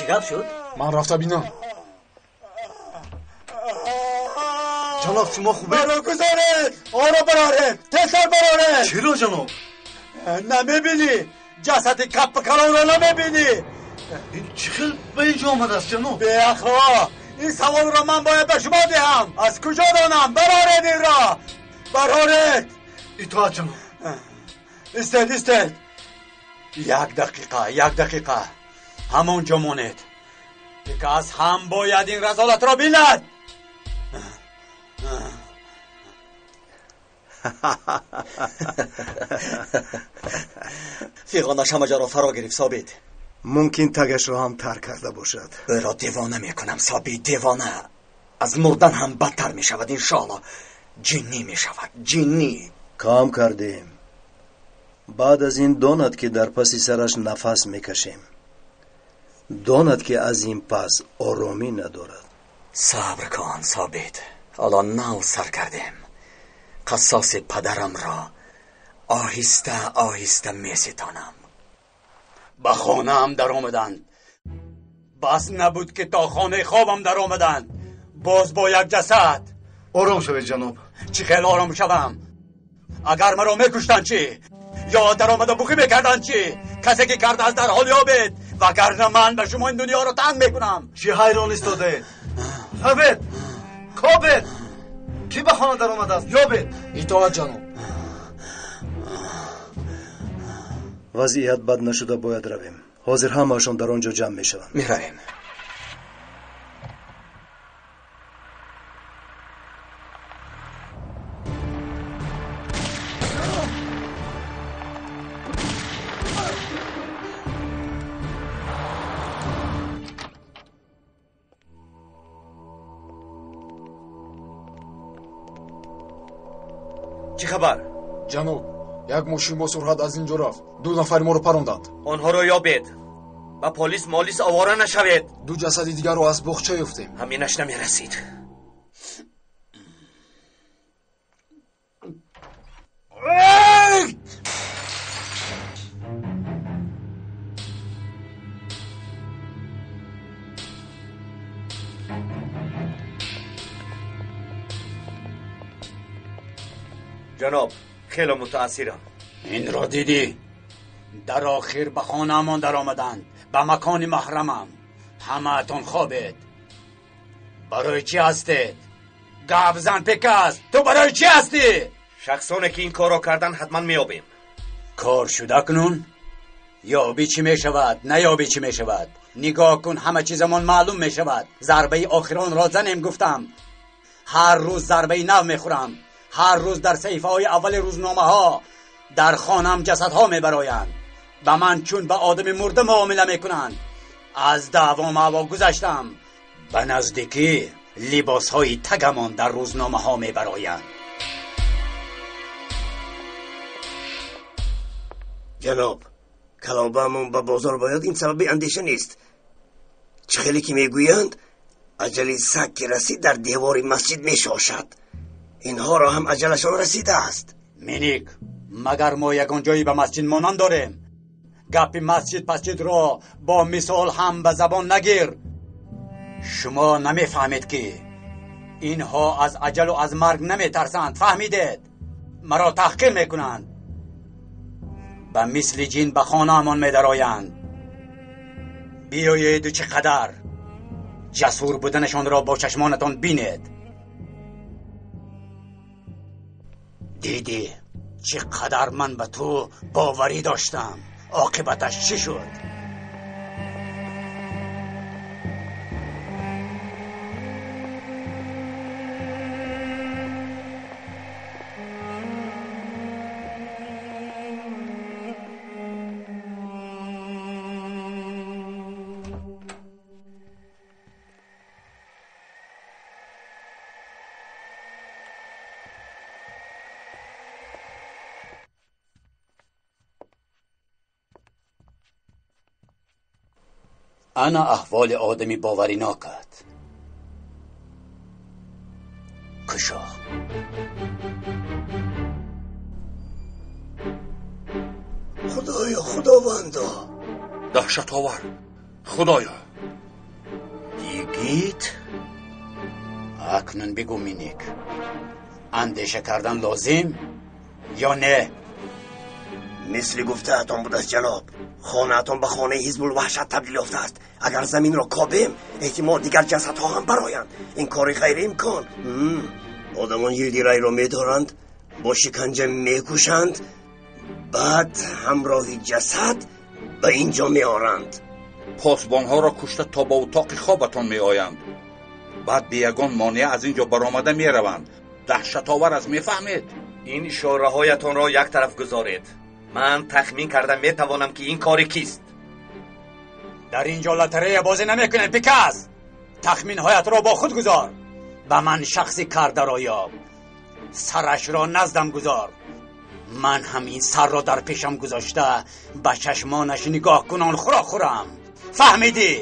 Чӣ гап шуд? Ман рафта бинам. Ҷаноб, шумо хубед? Маро гузоред! Оро бароред! Тезтар бароред! Чиро, ҷаноб? Намебинӣ? Ҷасади каппи калонро намебинӣ? Ин чӣ хел ба ин ҷо омадааст, ҷаноб? Беақло! Ин саволро ман бояд ба шумо диҳам! Аз куҷо донам? Бароред инро! Бароред! Итоат, ҷаноб. Истед, истед! Як дақиқа, як дақиқа. Ҳамон ҷо монед. Кас ҳам бояд ин разолатро бинад. Фиғонаш ҳама ҷоро фаро гирифт, Собит. Мумкин тагашро ҳам тар карда бошад. Ӯро девона мекунам, Собит, девона. Аз мурдан ҳам бадтар мешавад, иншоалло. Ҷиннӣ мешавад, ҷиннӣ. Кам кардем. Баъд аз ин донад, ки дар паси сараш нафас мекашем. Донад, ки аз ин пас оромӣ надорад. Сабр кун, Собит. Ҳоло нав сар кардем. Қассоси падарамро оҳиста оҳиста меситонам. Ба хонаам даромаданд. Бас набуд, ки то хонаи хобам даромаданд. Боз бо як ҷасад. Ором шавед, ҷаноб. Чӣ хел ором шавам? Агар маро мекуштанд чӣ? Ё даромада буқӣ мекарданд чӣ? Касе ки кардааст дарҳол ёбед, вагарна ман ба шумо ин дунёро танг мекунам. Чӣ ҳайрон истодаед? Равед, кобед! Кӣ ба хона даромадааст? Ёбед! Итоат, ҷаноб. Вазъият бад нашуда бояд равем. Ҳозир ҳамаашон дар он ҷо ҷамъ мешаванд. Меравем. Чӣ хабар? Ҷаноб, як мошин бо суръат аз ин ҷо рафт. Ду нафари моро паронданд. Онҳоро ёбед. Ба полис молис овора нашавед. Ду ҷасади дигарро аз боғча ёфтем. Ҳаминаш намерасид. Ҷаноб, хеле мутаассирам. Инро дидӣ? Дар охир ба хонаамон даромаданд, ба макони маҳрамам. Ҳамаатон хобед. Барои чӣ ҳастед? Гап зан, пекас! Ту барои чӣ ҳастӣ? Шахсоне ки ин корро кардан ҳатман меёбем. Кор шуда кунун? Ёбӣ чӣ мешавад, наёбӣ чӣ мешавад? Нигоҳ кун, ҳама чизамон маълум мешавад. Зарбаи охиронро занем гуфтам. Ҳар рӯз зарбаи нав мехӯрам. Ҳар рӯз дар саҳифаҳои аввали рӯзномаҳо дар хонаам ҷасадҳо мебароянд. Ба ман чун ба одами мурда муомила мекунанд. Аз даъво маъво гузаштам. Ба наздикӣ либосҳои тагамон дар рӯзномаҳо мебароянд. Ҷаноб, калобаамон ба бозор бояд, ин сабаби андеша нест. Чӣ хеле ки мегӯянд, аҷали саг ки расид дар девори масҷид мешошад. Инҳоро ҳам аҷалашон расидааст. Миник, магар мо ягон ҷое ба масҷид монанд дорем? Гапи масҷид пасҷидро бо мисол ҳам ба забон нагир. Шумо намефаҳмед, ки инҳо аз аҷалу аз марг наметарсанд. Фаҳмидед? Маро таҳқир мекунанд. Ба мисли ҷин ба хонаамон медароянд. Биёеду чӣ қадар ҷасур буданашонро бо чашмонатон бинед. Дидӣ чӣ қадар ман ба ту боварӣ доштам? Оқибаташ чӣ шуд? Ана аҳволи одами боваринокат. Кушо. Худоё, худовандо! Даҳшатовар! Худоё! Йигит, акнун бигӯ Миник, андеша кардан лозим ё не? Мисли гуфтаатон будааст ҷаноб, хонаатон ба хонаи ҳизбулваҳшат табдил ёфтааст. Агар заминро кобем, эҳтимол дигар ҷасадҳо ҳам бароянд. Ин кори ғайриимкон. Одамон Йилдирайро медоранд, бо шиканҷа мекушанд, баъд ҳамроҳи ҷасад ба ин ҷо меоранд. Посбонҳоро кушта то ба утоқи хобатон меоянд. Баъд бе ягон монеа аз ин ҷо баромада мераванд. Даҳшатовар аст, мефаҳмед? Ин ишораҳоятонро як тараф гузоред. Ман тахмин карда метавонам, ки ин кори кист. Дар ин ҷо лотерея бозӣ намекунем, Пикас. Тахминҳоятро бо худ гузор. Ба ман шахси кардаро ёб, сарашро наздам гузор. Ман ҳам ин сарро дар пешам гузошта ба чашмонаш нигоҳ кунон хӯрок хӯрам. Фаҳмидӣ?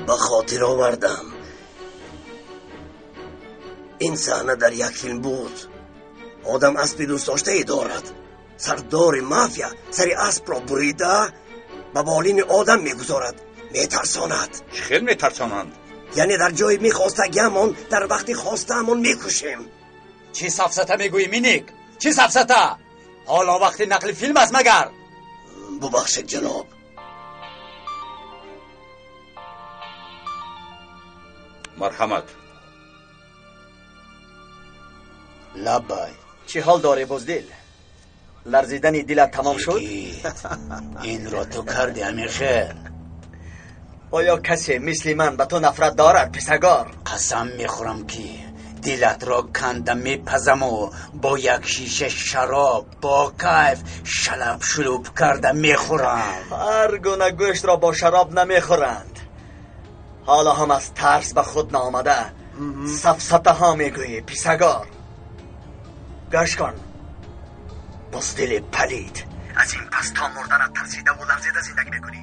Ба хотир овардам. Ин саҳна дар як филм буд. Одам аспи дӯстдоштае дорад. Сардори мафия сари аспро бурида ба болини одам мегузорад, метарсонад. Чӣ хел метарсонанд? Яъне дар ҷои мехостагиамон дар вақти хостаамон мекушем. Чӣ сафсата мегӯӣ, Миник? Чӣ сафсата? Ҳоло вақти нақли филм аст магар? Бубахшед ҷаноб. Марҳамат. Лаббай. Чӣ ҳол дорӣ, Буздил? Ларзидани дилат тамом шуд? Инро ту кардӣ, Амиршер. Оё касе мисли ман ба ту нафрат дорад, писагор? Қасам мехӯрам, ки дилатро канда мепазаму бо як шиша шароб бо кайф шалаб шулуб карда мехӯрам. Ҳар гуна гӯштро бо шароб намехӯранд. Ҳоло ҳам аз тарс ба худ наомада сафсатаҳо мегӯӣ, писагор. Гӯш кун, Буздили палид, аз ин пас то мурданат тарсидаву ларзида зиндагӣ мекунӣ.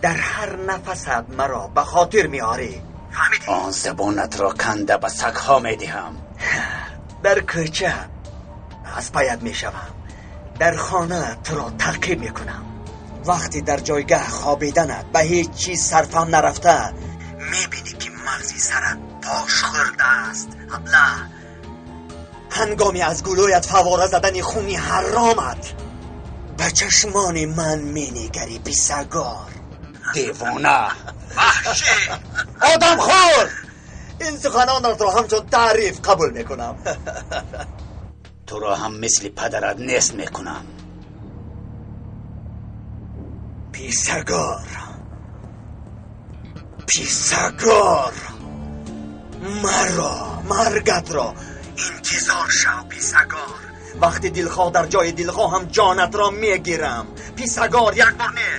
Дар ҳар нафасат маро ба хотир меорӣ. Фаҳмидӣ? Он забонатро канда ба сагҳо медиҳам. Дар кӯча аз пайат мешавам, дар хона туро таъқиб мекунам. Вақте дар ҷойгаҳ хобиданат ба ҳеҷ чиз сарфам нарафта, мебинӣ ки мағзи сарат пош хӯрдааст. Аблаҳ, ҳангоми аз гулӯят фавора задани хуни ҳаромат ба чашмони ман менигарӣ, писагор. Девона, ваҳшӣ, одамхӯр! Ин суханонатро ҳамчун таъриф қабул мекунам. Туро ҳам мисли падарат нест мекунам. Писагор, писагор, маро, маргатро интизор шав, писагор. Вақти дилхоҳ дар ҷои дилхоҳам ҷонатро мегирам. Писагор, як бор не,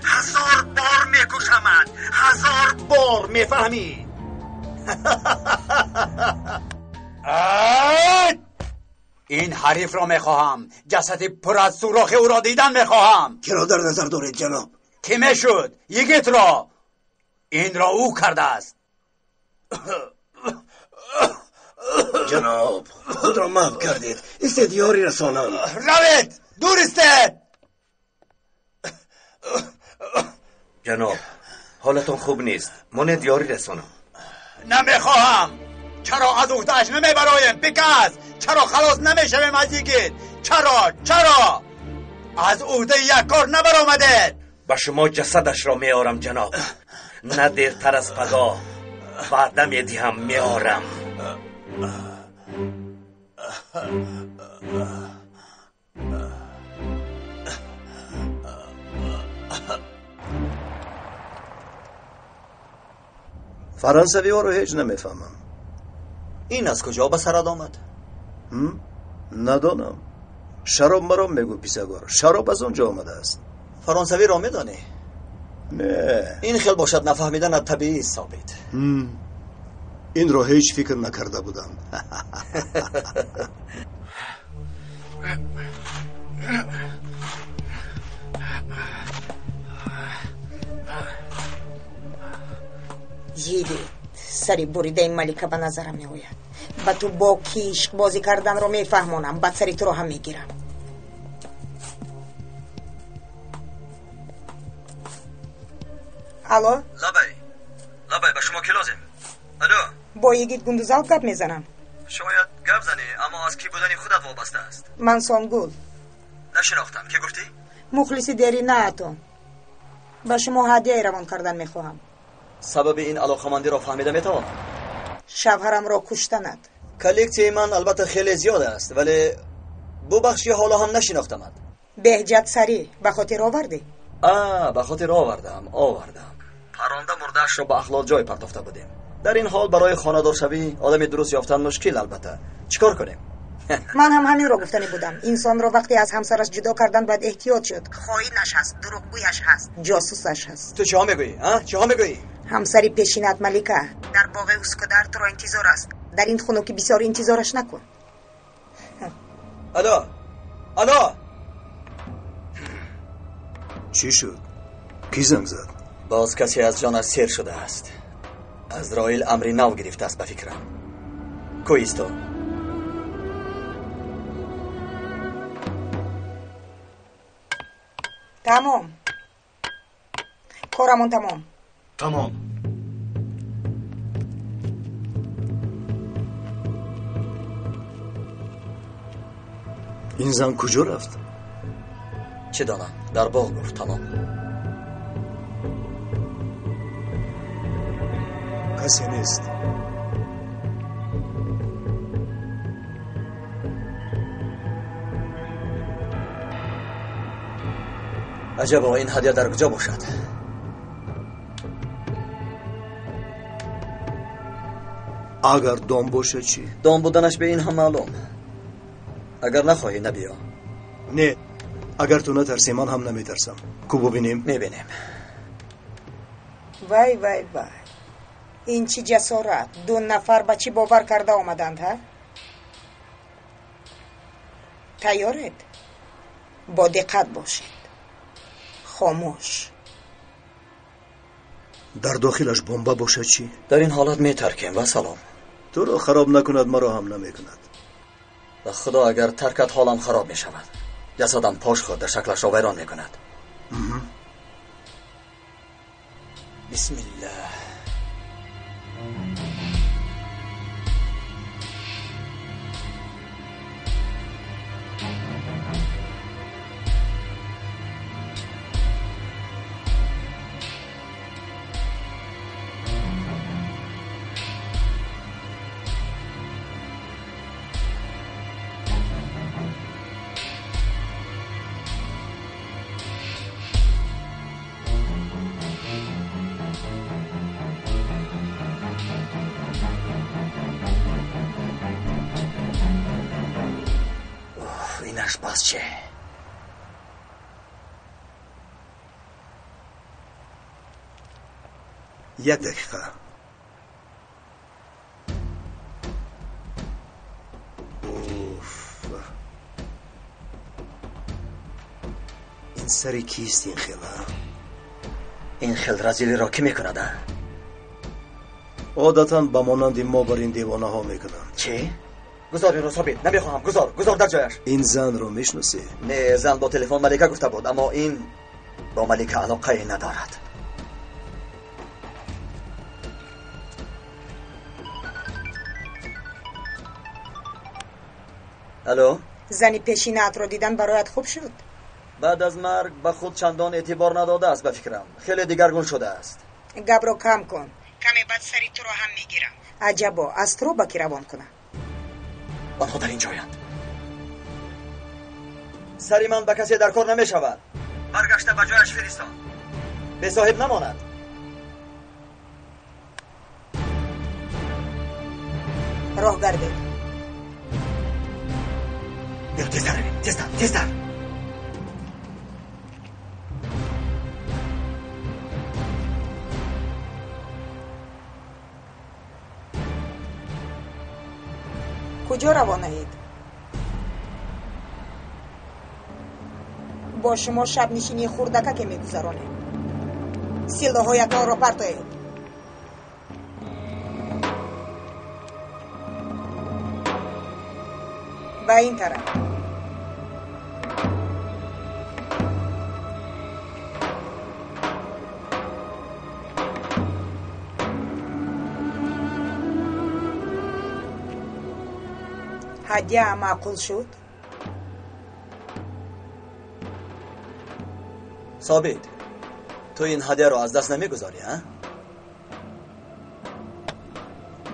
1000 бор мекушамад, 1000 бор, мефаҳмӣ? Ин ҳарифро мехоҳам. Ҷасади пур аз сурохи ӯро дидан мехоҳам. Киро дар назар доред ҷаноб? Кӣ мешуд? Йигитро. Инро ӯ кардааст. Ҷаноб, худро маҳв кардед. Истед, ёрӣ расонам. Равед, дур истед. Ҷаноб, ҳолатон хуб нест. Монед ёрӣ расонам. Намехоҳам. Чаро аз уҳдааш намебароем, Пикас? Чаро халос намешавем аз йигит? Чаро, чаро аз уҳдаи як кор набаромадед? Ба шумо ҷасадашро меорам ҷаноб. На дертар аз пагоҳ ваъда медиҳам, меорам. Фаронсавиҳоро ҳеҷ намефаҳмам. Ин аз куҷо ба сарат омад? Надонам. Шароб маро мегӯ, писагор. Шароб аз он ҷо омадааст. Фаронсавиро медонӣ? Не. Ин хел бошад нафаҳмиданат табиист, Собит. Инро ҳеҷ фикр накарда будам. Йигит, сари буридаи малика ба назарам меояд. Ба ту бо ки ишқбозӣ карданро мефаҳмонам, баъд сари туро ҳам мегирам. Алло? Лабай. Лабай, ба шумо ки лозим? Алло? Бо йигит Гундузалп гап мезанам. Шояд гап занӣ, аммо аз кӣ будани худат вобаста аст. Ман Сонгул. Нашинохтам. Кӣ гуфтӣ? Мухлиси деринаатон. Ба шумо ҳадияе равон кардан мехоҳам. Сабаби ин алоқамандиро фаҳмида метавонам? Шавҳарамро куштанад. Коллексияи ман албатта хеле зиёд аст, вале бубахши, ҳоло ҳам нашинохтамад. Беҳҷат сарӣ ба хотир овардӣ? Ба хотир овардам. Паронда мурдаашро ба ахлот ҷой партофта будем. Дар ин ҳол барои хонадоршавӣ одами дуруст ёфтан мушкил, албатта. Чӣ кор кунем? Ман ҳам ҳаминро гуфтанӣ будам. Инсонро вақте аз ҳамсараш ҷудо кардан бояд эҳтиёт шуд. Хоинаш ҳаст, дурӯғгӯяш ҳаст, ҷосусаш ҳаст. Ту чиҳо мегӯӣ? Чиҳо мегӯӣ? Ҳамсари пешинат Малика дар боғи Ускудар туро интизор аст. Дар ин хунукӣ бисёр интизораш накун. Алло, алло! Чӣ шуд? Кӣ занг зад? Боз касе аз ҷонаш сер шудааст. Азроил амри нав гирифтааст ба фикрам. Ку исто. Тамом. Корамон тамом. Тамом. Ин зан куҷо рафт? Чӣ донам, дар боғ гуфт тамом. Касе нест. Аҷабо, ин ҳадя дар куҷо бошад? Агар дом бошад чӣ? Дом буданаш бе ин ҳам маълум. Агар нахоҳӣ набиё. Не, агар ту натарсӣ, ман ҳам наметарсам. Ку бубинем? Мебинем. Вай, вай, вай! Ин чӣ ҷасорат! Ду нафар ба чӣ бовар карда омаданд, ҳа? Тайёред? Бо диққат бошед. Хомӯш. Дар дохилаш бомба бошад чӣ? Дар ин ҳолат метаркем ва салом. Туро хароб накунад, маро ҳам намекунад. Ба худо, агар таркат ҳолам хароб мешавад. Ҷасадам пош хӯрда шаклашро вайрон мекунад. Бисмиллаҳ. Инаш пас че? Як дақиқа. Уф. Ин сари кист ин хела? Ин хел разилиро кӣ мекунад, а? Одатан ба монанди мо бар ин девонаҳо мекунанд. Чӣ? Гузор инро, Собит, намехоҳам. Гузор, гузор дар ҷояш. Ин занро мешиносӣ? Не, зан бо телефон Малика гуфта буд, аммо ин бо Малика алоқае надорад. Алло? Зани пешинаатро дидан бароят хуб шуд? Баъд аз марг ба худ чандон эътибор надодааст, ба фикрам. Хеле дигаргун шудааст. Гапро кам кун. Каме баъд сари туро ҳам мегирам. Аҷабо, аз туро ба кӣ равон кунам? Онҳо дар ин ҷоянд. Сари ман ба касе дар кор намешавад. Баргашта ба ҷояш фиристон. Бесоҳиб намонад. Роҳ гардед. Биё, тезтар равем, тезтар, тезтар. Куҷо равонаед? Бо шумо шабнишинии хурдакаке мегузаронем. Силоҳоятонро партоед. Ба ин тараф. Ҳадя маъқул шуд? Собит, ту ин ҳадяро аз даст намегузорӣ, а?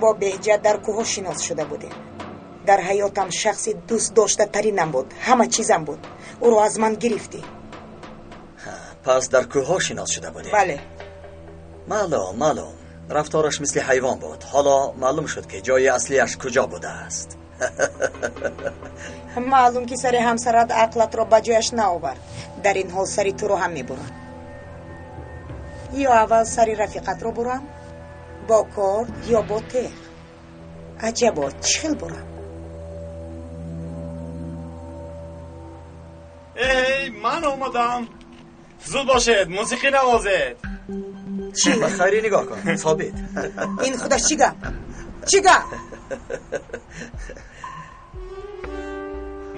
Бо Беҳҷат дар кӯҳҳо шинос шуда будем. Дар ҳаётам шахси дӯстдоштатаринам буд, ҳама чизам буд. Ӯро аз ман гирифтӣ. Пас дар кӯҳҳо шинос шуда будем? Бале. Маълум, маълум. Рафтораш мисли ҳайвон буд. Ҳоло маълум шуд, ки ҷои аслиаш куҷо будааст. Маълум, ки сари ҳамсарат ақлатро ба ҷояш наовард. Дар ин ҳол сари туро ҳам мебурам. Ё аввал сари рафиқатро бурам, бо корд ё бо теғ. Аҷабо, чӣ хел бурам? Эй, ман омадам. Зуд бошед, мусиқӣ навозед. Чӣ? Ба Хайрӣ нигоҳ кун, Собит. Ин худаш чӣ гап? Чӣ гап?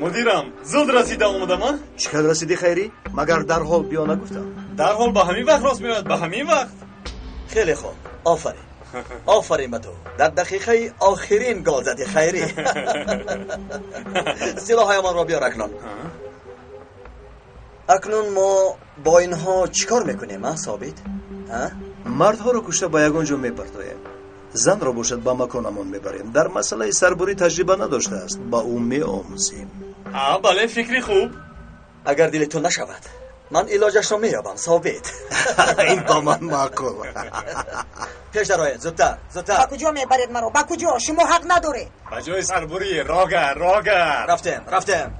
Мудирам, зуд расида омадам, а? Чӣ хел расидӣ, Хайрӣ? Магар дарҳол биё нагуфтам? Дарҳол ба ҳамин вақт рост меояд, ба ҳамин вақт. Хеле хуб, офарин. Офарин ба ту. Дар дақиқаи охирин гол задӣ, Хайрӣ. Силоҳҳоямонро биёр акнун. Акнун мо бо инҳо чӣ кор мекунем, а, Собит? Мардҳоро кушта ба ягон ҷо мепартоем. Занро бошад ба маконамон мебарем. Дар масъалаи сарбурӣ таҷриба надоштааст, ба ӯ меомӯзем. Бале, фикри хуб. Агар дили ту нашавад, ман илоҷашро меёбам, Собит. Ин ба ман маъқул. Пеш дароед, зудтар, зудтар. Ба куҷо мебаред маро? Ба куҷо? Шумо ҳақ надоред. Ба ҷои сарбурӣ, рогар, рогар. Рафтем, рафтем.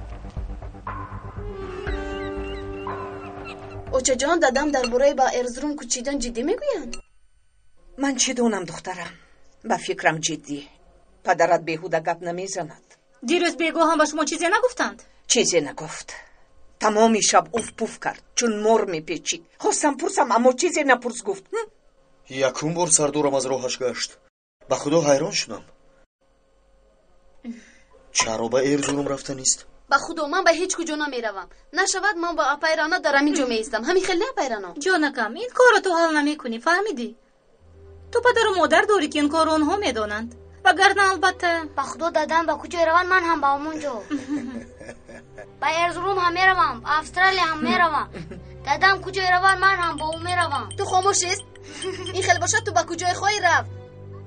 Очаҷон, дадам дар бораи ба Эрзурум кӯчидан ҷиддӣ мегӯянд? Ман чӣ донам, духтарам? Ба фикрам ҷиддӣ. Падарат беҳуда гап намезанад. Дирӯз бегоҳ ҳам ба шумо чизе нагуфтанд? Чизе нагуфт. Тамоми шаб уф пуф кард, чун мор мепечид. Хостам пурсам, аммо чизе напурс гуфт. Якум бор сардорам аз роҳаш гашт. Ба худо ҳайрон шудам. Чаро ба Эрзурум рафтанист? Ба худо, ман ба ҳеҷ куҷо намеравам. Нашавад, ман бо апай Рано дар ҳамин ҷо меистам. Ҳамин хел не, апай Рано? Ҷонакам, ин корро ту ҳал намекунӣ, фаҳмидӣ? Ту падару модар дорӣ, ки ин корро онҳо медонанд. Вагарна албатта. Ба худо, дадам ба куҷо раванд, ман ҳам ба ҳамон ҷо. Ба Эрзурум ҳам меравам, ба Австралия ҳам меравам. Дадам куҷо раванд, ман ҳам бо ӯ меравам. Ту хомӯш ист? Ин хел бошад, ту ба куҷое хоҳӣ рафт?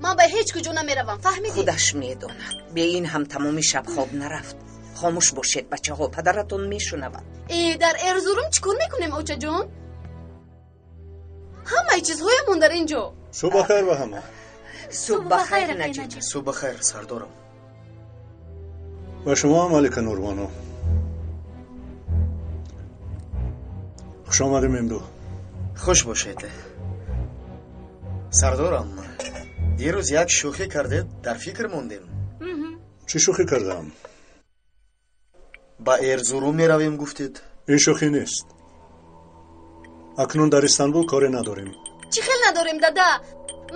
Ман ба ҳеҷ куҷо намеравам, фаҳмидӣ? Худаш медонад. Бе ин ҳам тамоми шаб хоб нарафт. Хомӯш бошед, бачаҳо, падаратон мешунавад. Э, дар Эрзурум чӣ кор мекунем, очаҷон? Ҳамаи чизҳоямон дар ин ҷо. Субҳ бахайр ба ҳама. Субҳ бахайр, Наҷиб. Субҳ бахайр, сардорам. Ба шумо ҳам, Малика Нурбону. Хуш омадем, Мемду. Хуш бошед. Сардорам, дирӯз як шӯхӣ кардед, дар фикр мондем. Чӣ шӯхӣ кардам? Ба Эрзурум меравем, гуфтед. Ин шӯхӣ нест. Акнун дар Истанбул коре надорем. Чӣ хел надорем, дада?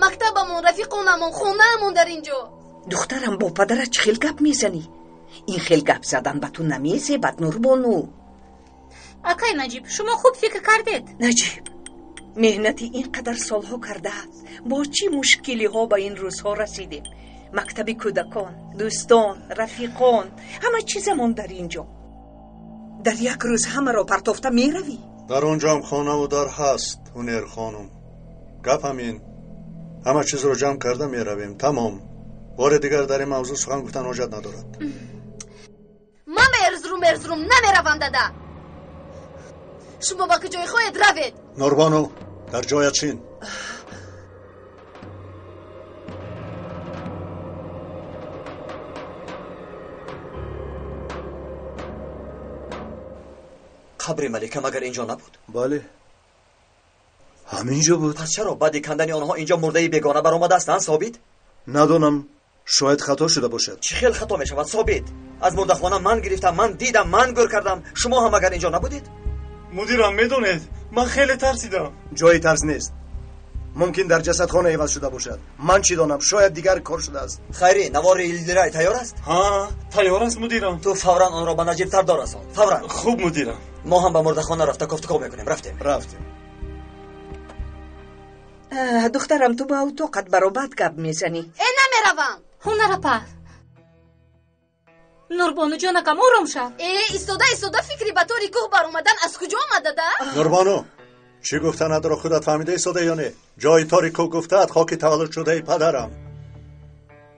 Мактабамон, рафиқонамон, хонаамон дар ин ҷо. Духтарам, бо падарат чӣ хел гап мезанӣ? Ин хел гап задан ба ту намезебад, Нурбону. Акай Наҷиб, шумо хуб фикр кардед. Наҷиб, меҳнати ин қадар солҳо кардаат, бо чӣ мушкилиҳо ба ин рӯзҳо расидем? Мактаби кӯдакон, дӯстон, рафиқон, ҳама чизамон дар ин ҷо. Дар як рӯз ҳамаро партофта меравӣ? Дар он ҷоам хонаву дар ҳаст, Ҳунер хонум. Гап ҳамин. Ҳама чизро ҷамъ карда меравем. Тамом. Бори дигар дар ин мавзӯъ сухан гуфтан ҳоҷат надорад. Ман ба Эрзурум Эрзурум намеравам, дада. Шумо ба куҷое хоҳед равед? Нурбону, дар ҷоят шин. Қабри Малика магар инҷо набуд? Бале, ҳамин ҷо буд. Пас чаро баъди кандани онҳо инҷо мурдаи бегона баромадааст, а, Собит? Надонам, шояд хато шуда бошад. Чӣ хел хато мешавад, Собит? Аз мурдахона ман гирифтам, ман дидам, ман гӯр кардам. Шумо ҳам агар инҷо набудед? Мудирам, медонед, ман хеле тарсидам. Ҷои тарс нест. Мумкин дар ҷасадхона иваз шуда бошад. Ман чӣ донам, шояд дигар кор шудааст. Хайрӣ, навори Илдирай тайёр аст? Ҳа, тайёр аст, мудирам. Ту фавран онро ба Наҷиб Сардор расон. Фавран. Хуб, мудирам. Мо ҳам ба мурдахона рафта кофтуков мекунем. Рафтем. Рафтем. Духтарам, ту ба утоқат баробад гап мезанӣ. Э, намеравам. Ҳунар апа. Нурбону ҷонакам, ором шав. Э, истода истода фикри ба тори кӯҳ баромадан аз куҷо омад, дада? Нурбону, чӣ гуфтанатро худат фаҳмида истода ё не? Ҷои тори кӯҳ гуфтаат хоки таваллудшудаи падарам.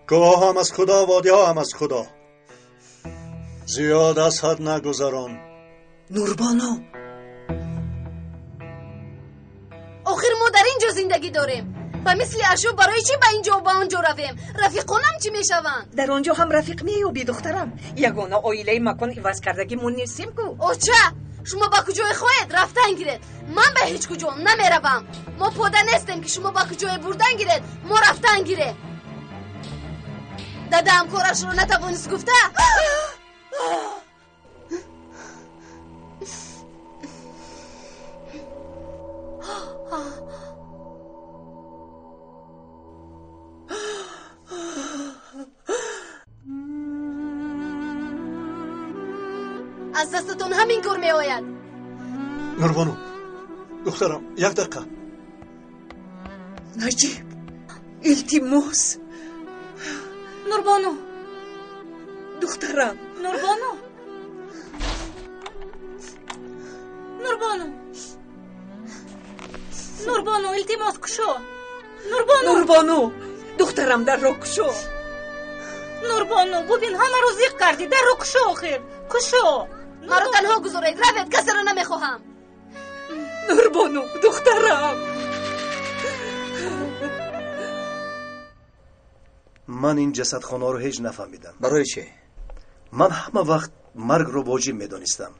Кӯҳҳо ҳам аз Худо, водиҳо ҳам аз Худо. Зиёд аз ҳад нагузарон. Нурбону, охир мо дар ин ҷо зиндагӣ дорем. Ба мисли ашё барои чӣ ба ин ҷо ба он ҷо равем? Рафиқонам чӣ мешаванд? Дар он ҷо ҳам рафиқ меёбӣ, духтарам. Ягона оилаи макон иваз кардагимон нестем ку. Оча, шумо ба куҷое хоҳед рафтан гиред, ман ба ҳеҷ куҷо намеравам. Мо пода нестем, ки шумо ба куҷое бурдан гиред, мо рафтан гирем. Дадаам корашро натавонист гуфта. Аз дастатон ҳамин кор меояд. Нурбону, духтарам, як дақиқа. Наҷиб, илтимос. Нурбону, духтарам. Нурбону, Нурбону, Нурбону, илтимос, кушо. Нурбону, Нурбону, духтарам, дарро кушо. Нурбону, бубин, ҳамаро зиқ кардӣ. Дарро кушо, охир кушо. Маро танҳо гузоред, равед, касеро намехоҳам. Нурбону, духтарам. Ман ин ҷасадхонаро ҳеҷ нафаҳмидам. Барои чӣ? Ман ҳама вақт маргро воҷиб медонистам.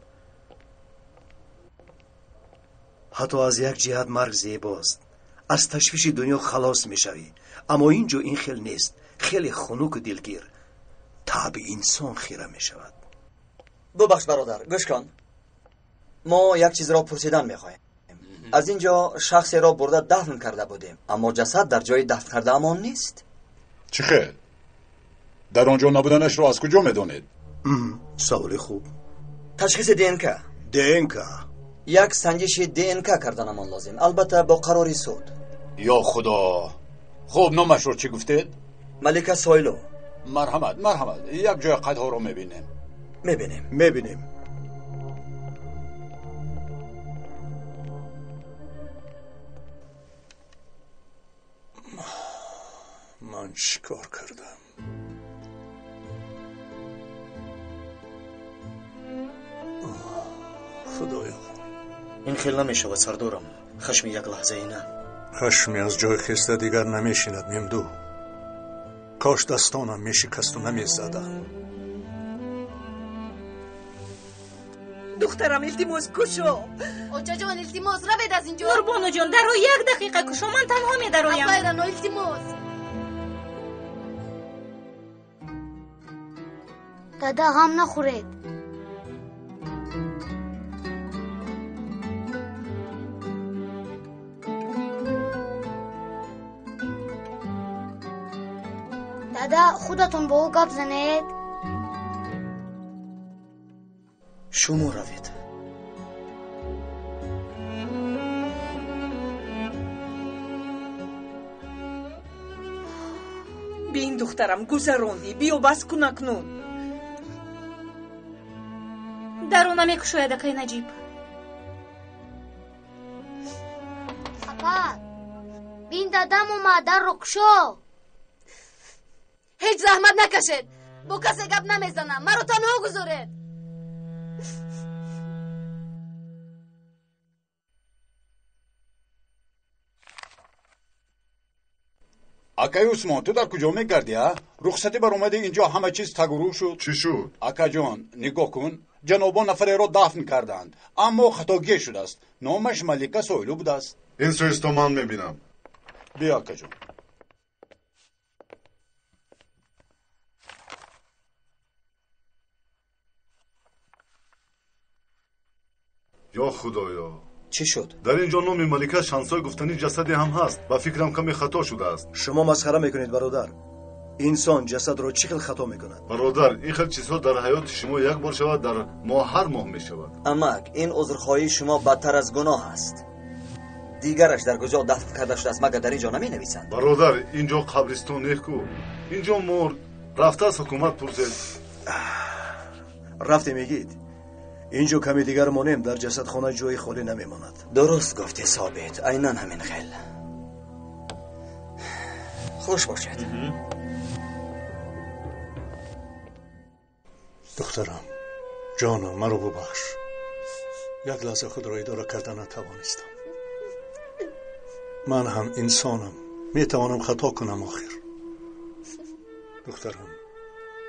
Ҳатто аз як ҷиҳат марг зебост, аз ташвиши дунё халос мешавӣ. Аммо ин ҷо ин хел нест, хеле хунуку дилгир. Таби инсон хира мешавад. Бубахш бародар, гӯш кун. Мо як чизро пурсидан мехоҳем. Аз ин ҷо шахсеро бурда дафн карда будем, аммо ҷасад дар ҷои дафн кардаамон нест. Чӣ хел? Дар он ҷо набуданашро аз куҷо медонед? Саволи хуб. Ташхиси ДНК. ДНК. Як санҷиши ДНК карданамон лозим, албатта бо қарори суд. Ё Худо! Хуб, номашро чӣ гуфтед? Малика Сойлу. Марҳамат, марҳамат, як ҷоя қайдҳоро мебинем. Мебинем. Мебинем. Ман чӣ кор кардам? Худоё. Ин хел намешавад, сардорам. Хашми як лаҳзаи на. Хашми аз ҷой хеста дигар намешинад, Мемду. Кош дастонам мешикасту намезадам. Духтарам, илтимос, кушо. Очаҷон, илтимос, равед аз ин ҷо. Нурбонуҷон, дарро як дақиқа кушо, ман танҳо медароям. Апай Рано, илтимос. Дада, ғам нахӯред. Дада, худатон бо ӯ гап занед. Шумо равед. Бин, духтарам, гузарондӣ. Биё, бас кун акнун. Дарро намекушояд, акай Наҷиб. Апа, бин, дадам омад, дарро кушо. Ҳеҷ заҳмат накашед, бо касе гап намезанам, маро танҳо гузоред. Акаи Усмон, ту дар куҷо мегардӣ, а? Рухсатӣ баромади, инҷо ҳама чиз тагурӯ шуд. Чӣ шуд? Акаҷон, нигоҳ кун, ҷанобон нафареро дафн карданд, аммо хатогие шудааст. Номаш Малика Сойлу будааст. Ин сӯисто ман мебинам. Биё, акаҷон. Ё Худоё! Чӣ шуд? Дар ин ҷо номи Малика Шансой гуфтани ҷасаде ҳам ҳаст. Ба фикрам каме хато шудааст. Шумо масхара мекунед, бародар. Инсон ҷасадро чӣ хел хато мекунад? Бародар, ин хел чизҳо дар ҳаёти шумо як бор шавад, дар мо ҳар моҳ мешавад. Амак, ин узрхоҳии шумо бадтар аз гуноҳ аст. Дигараш дар куҷо дафн карда шудааст, магар дар ин ҷо наменависанд? Бародар, ин ҷо қабристон не ку. Ин ҷо морг. Рафта аз ҳукумат пурсед. Рафтем игит. Инҷо каме дигар монем, дар ҷасадхона ҷои холӣ намемонад. Дуруст гуфтӣ, Собит, айнан ҳамин хел. Хуш бошед. Духтарам, ҷонам, маро бубахш. Як лаҳза худро идора карда натавонистам. Ман ҳам инсонам, метавонам хато кунам охир. Духтарам,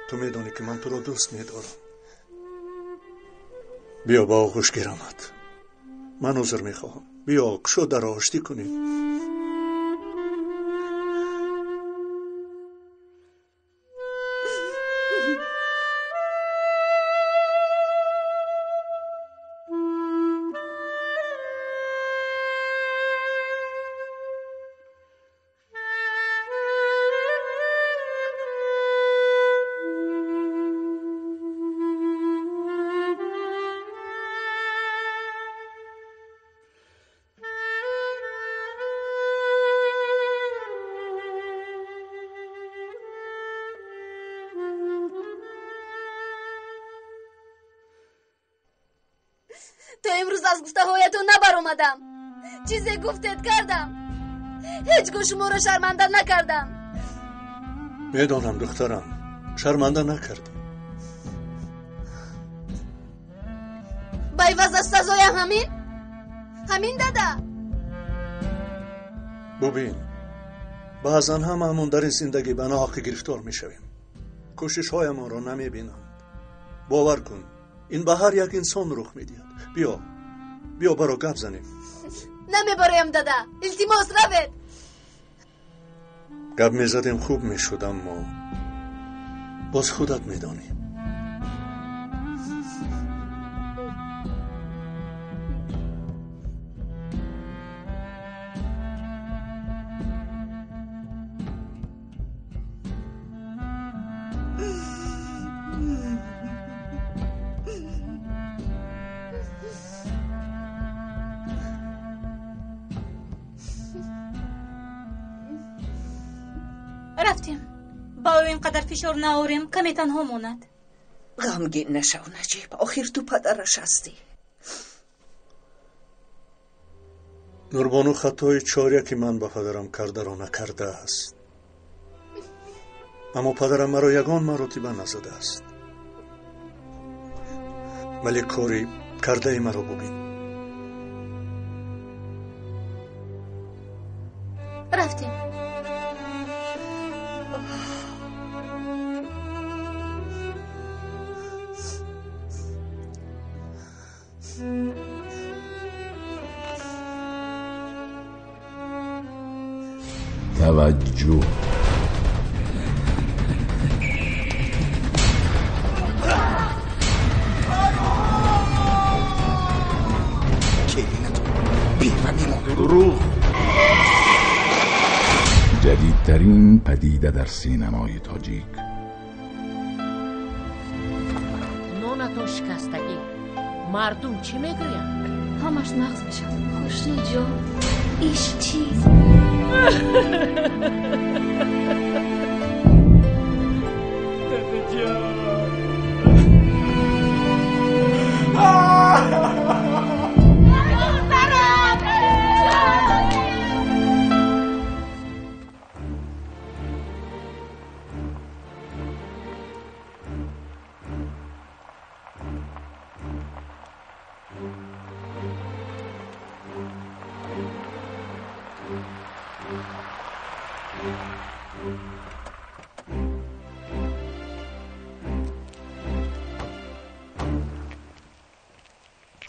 ту медонӣ ки ман туро дӯст медорам. Биё ба оғӯш гирамат. Ман узр мехоҳам. Биё кушо дарро оштӣ кунем. То имрӯз аз гуфтаҳоятон набаромадам. Чизе гуфтед кардам. Ҳеҷ гоҳ шуморо шарманда накардам. Медонам, духтарам, шарманда накардӣ. Ба иваз аз сазоям ҳамин? Ҳамин дада? Бубин, баъзан ҳамаамон дар ин зиндагӣ ба ноҳақӣ гирифтор мешавем. Кӯшишҳоямонро намебинанд. Бовар кун, ин ба ҳар як инсон рух медиҳад. Биё, биё баро гап занем. Намебароям дада, илтимос равед. Гап мезадем хуб мешуд, аммо боз худат медонӣ. Рафтем. Ба ӯ ин қадар фишор наорем, каме танҳо монад. Ғамгин нашав, Наҷиб. Охир ту падараш ҳастӣ. Нурбону хатои чоряки ман ба падарам кардаро накардааст. Аммо падарам маро ягон маротиба назадааст. Вале кори кардаи маро бубин. Рафтем. توجه. دروغ. جدیدترین پدیده در سینمای تاجیک. نونتون شکستگی. مردم چی میگویند؟ همش نقص میشد. خوشنو جان، ایش چیز.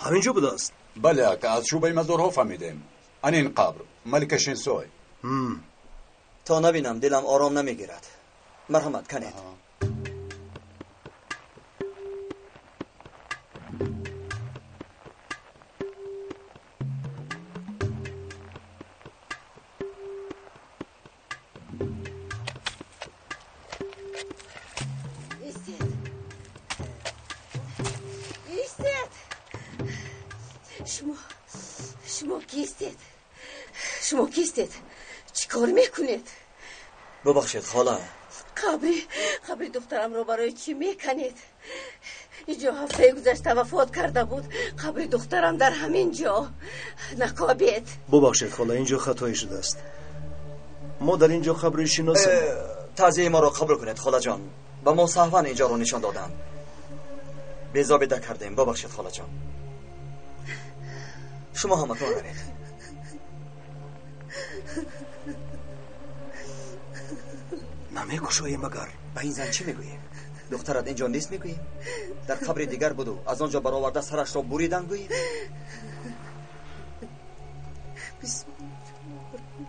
ҳаминҷо будааст? Бале, ака, аз шӯъбаи мазорҳо фаҳмидем. Ан ин қабр Малика Шенсой. То набинам дилам ором намегирад. Марҳамат канед. Шумо кистед? Шумо кистед? Чӣ кор мекунед? Бубахшед, хола. Қабри духтарамро барои чӣ меканед? Инҷо ҳафтаи гузашта вафот карда буд. Қабри духтарам дар ҳамин ҷо. Накобед. Бубахшед хола, инҷо хатое шудааст. Мо дар инҷо қабри шиносем. Таъзияи моро қабул кунед холаҷон. Ба мо саҳван инҷоро нишон доданд. Безобида кардем. Бубахшед холаҷон. Шумо ҳаматон равед. Намекушоем магар? Ба ин зан чӣ мегӯем? Духтарат инҷо нест мегӯем? Дар қабри дигар буду аз он ҷо бароварда сарашро буридан гӯем?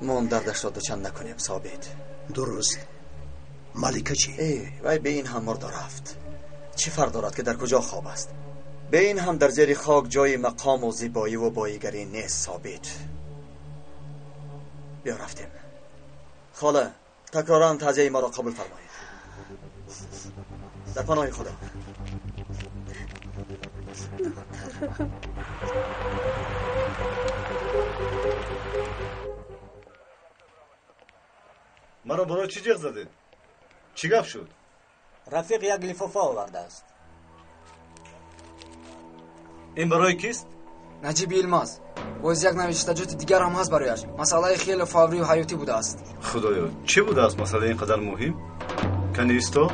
Мон дардашро дучанд накунем собит. Дуруст. Малика чӣ? Вай бе ин ҳам мурда рафт. Чӣ фарқ дорад ки дар куҷо хоб аст? Бе ин ҳам дар зери хок ҷои мақому зебоиву боигарӣ нест собит. Биё рафтем. Хола, такроран таъзияи маро қабул фармоед. Дар паноҳи Худо. Маро барои чӣ ҷеғ задед? Чӣ гап шуд? Рафиқ як лифофа овардааст. Ин барои кист? Наҷиби Йилмаз. Боз як навиштаҷоти дигар ҳам ҳаст барояш. Масъалаи хеле фаврию ҳаётӣ будааст. Худоё, чӣ будааст масъалаи ин қадар муҳим? Кани исто?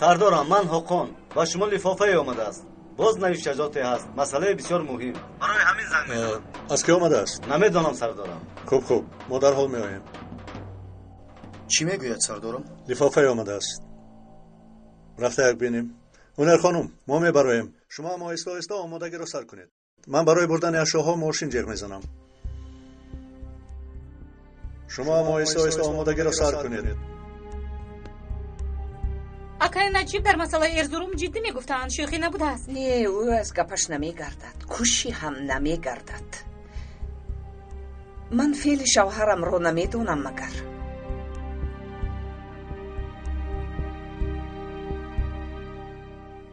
Сардорам, ман Ҳоқон. Ба шумо лифофае омадааст. Боз навиштаҷоте ҳаст. Масъалаи бисёр муҳим. Барои ҳамин занг мезанам. Аз кӣ омадааст? Намедонам сардорам. Хуб, хуб, мо дарҳол меоем. Чӣ мегӯяд сардорам? Лифофае омадааст. Рафта як бинем. Ҳунар хонум, мо мебароем. Шумо ҳам оҳиста оҳиста омодагиро сар кунед. Ман барои бурдани ашёҳо мошин ҷеғ мезанам. Шумо ҳам оҳиста оҳиста омодагиро сар кунед. Акай Наҷиб дар масъалаи Эрзурум ҷиддӣ мегуфтанд, шӯхӣ набудааст. Не, ӯ аз гапаш намегардад, куши ҳам намегардад. Ман феъли шавҳарамро намедонам магар.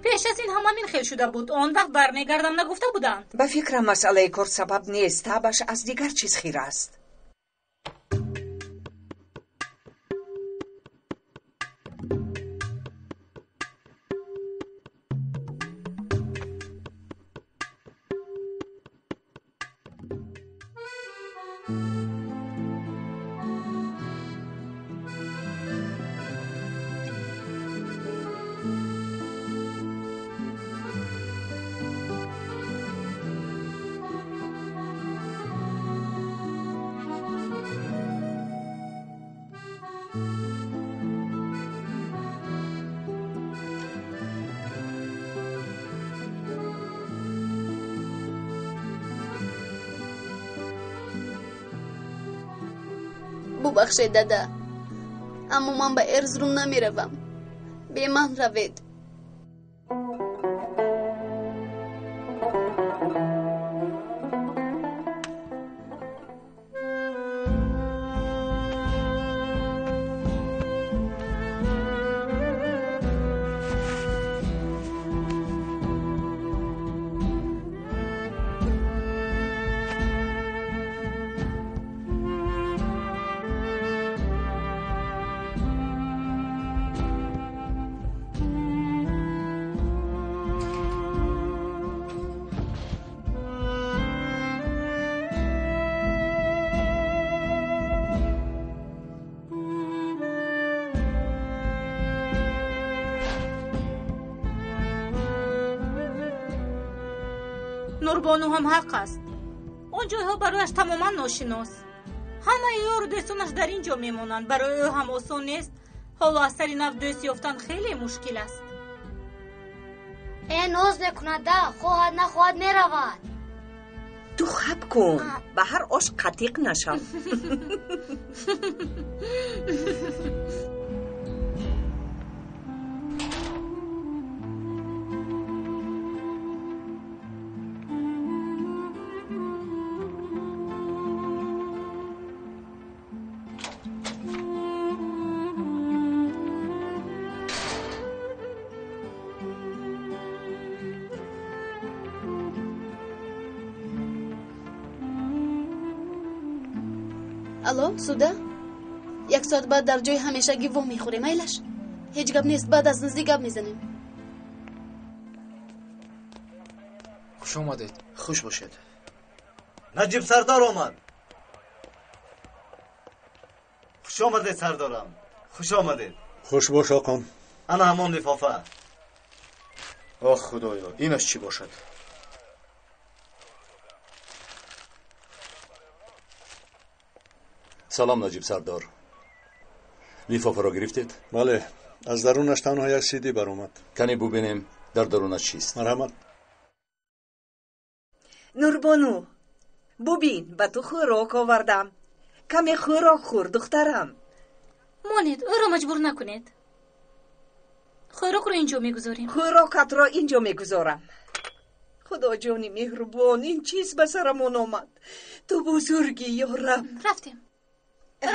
Пеш аз ин ҳам ҳамин хел шуда буд. Он вақт бармегардам нагуфта буданд. Ба фикрам масъалаи кор сабаб нест, табаш аз дигар чиз хира аст. Бубахшед дада, аммо ман ба Эрзрум намеравам. Бе ман равед. Нурбону ҳам ҳақ аст. Он ҷойҳо барояш тамоман ношинос. Ҳамаи ёру дӯстонаш дар ин ҷо мемонанд. Барои ӯ ҳам осон нест. Ҳоло аз сари нав дӯст ёфтан хеле мушкил аст. Э, ноз мекунада, хоҳад нахоҳад меравад. Ту хаб кун, ба ҳар ош қатиқ нашав. Алло, суда? Як соат баъд дар ҷои ҳамешагӣ во мехӯрем. Майлаш? Ҳеҷ гап нест, баъд аз наздик гап мезанем. Хуш омадед. Хуш бошед. Наҷиб сардор омад. Хуш омадед, сардорам. Хуш омадед. Хуш бош, оқон. Ана ҳамон лифофа. Ох, худоё, инаш чӣ бошад? Салом, Наҷиб сардор. Лифофаро гирифтед? Бале, аз дарунаш танҳо як сиди баромад. Кане бубинем, дар дарунаш чист. Марҳамат. Нурбону, бубин, ба ту хӯрок овардам. Каме хӯрок хӯр, духтарам. Монед, ӯро маҷбур накунед. Хӯрокро инҷо мегузорем. Хӯрокатро инҷо мегузорам. Худоҷони меҳрубон, ин чиз ба сарамон омад. Ту бузургӣ, ё Раб. Рафтем.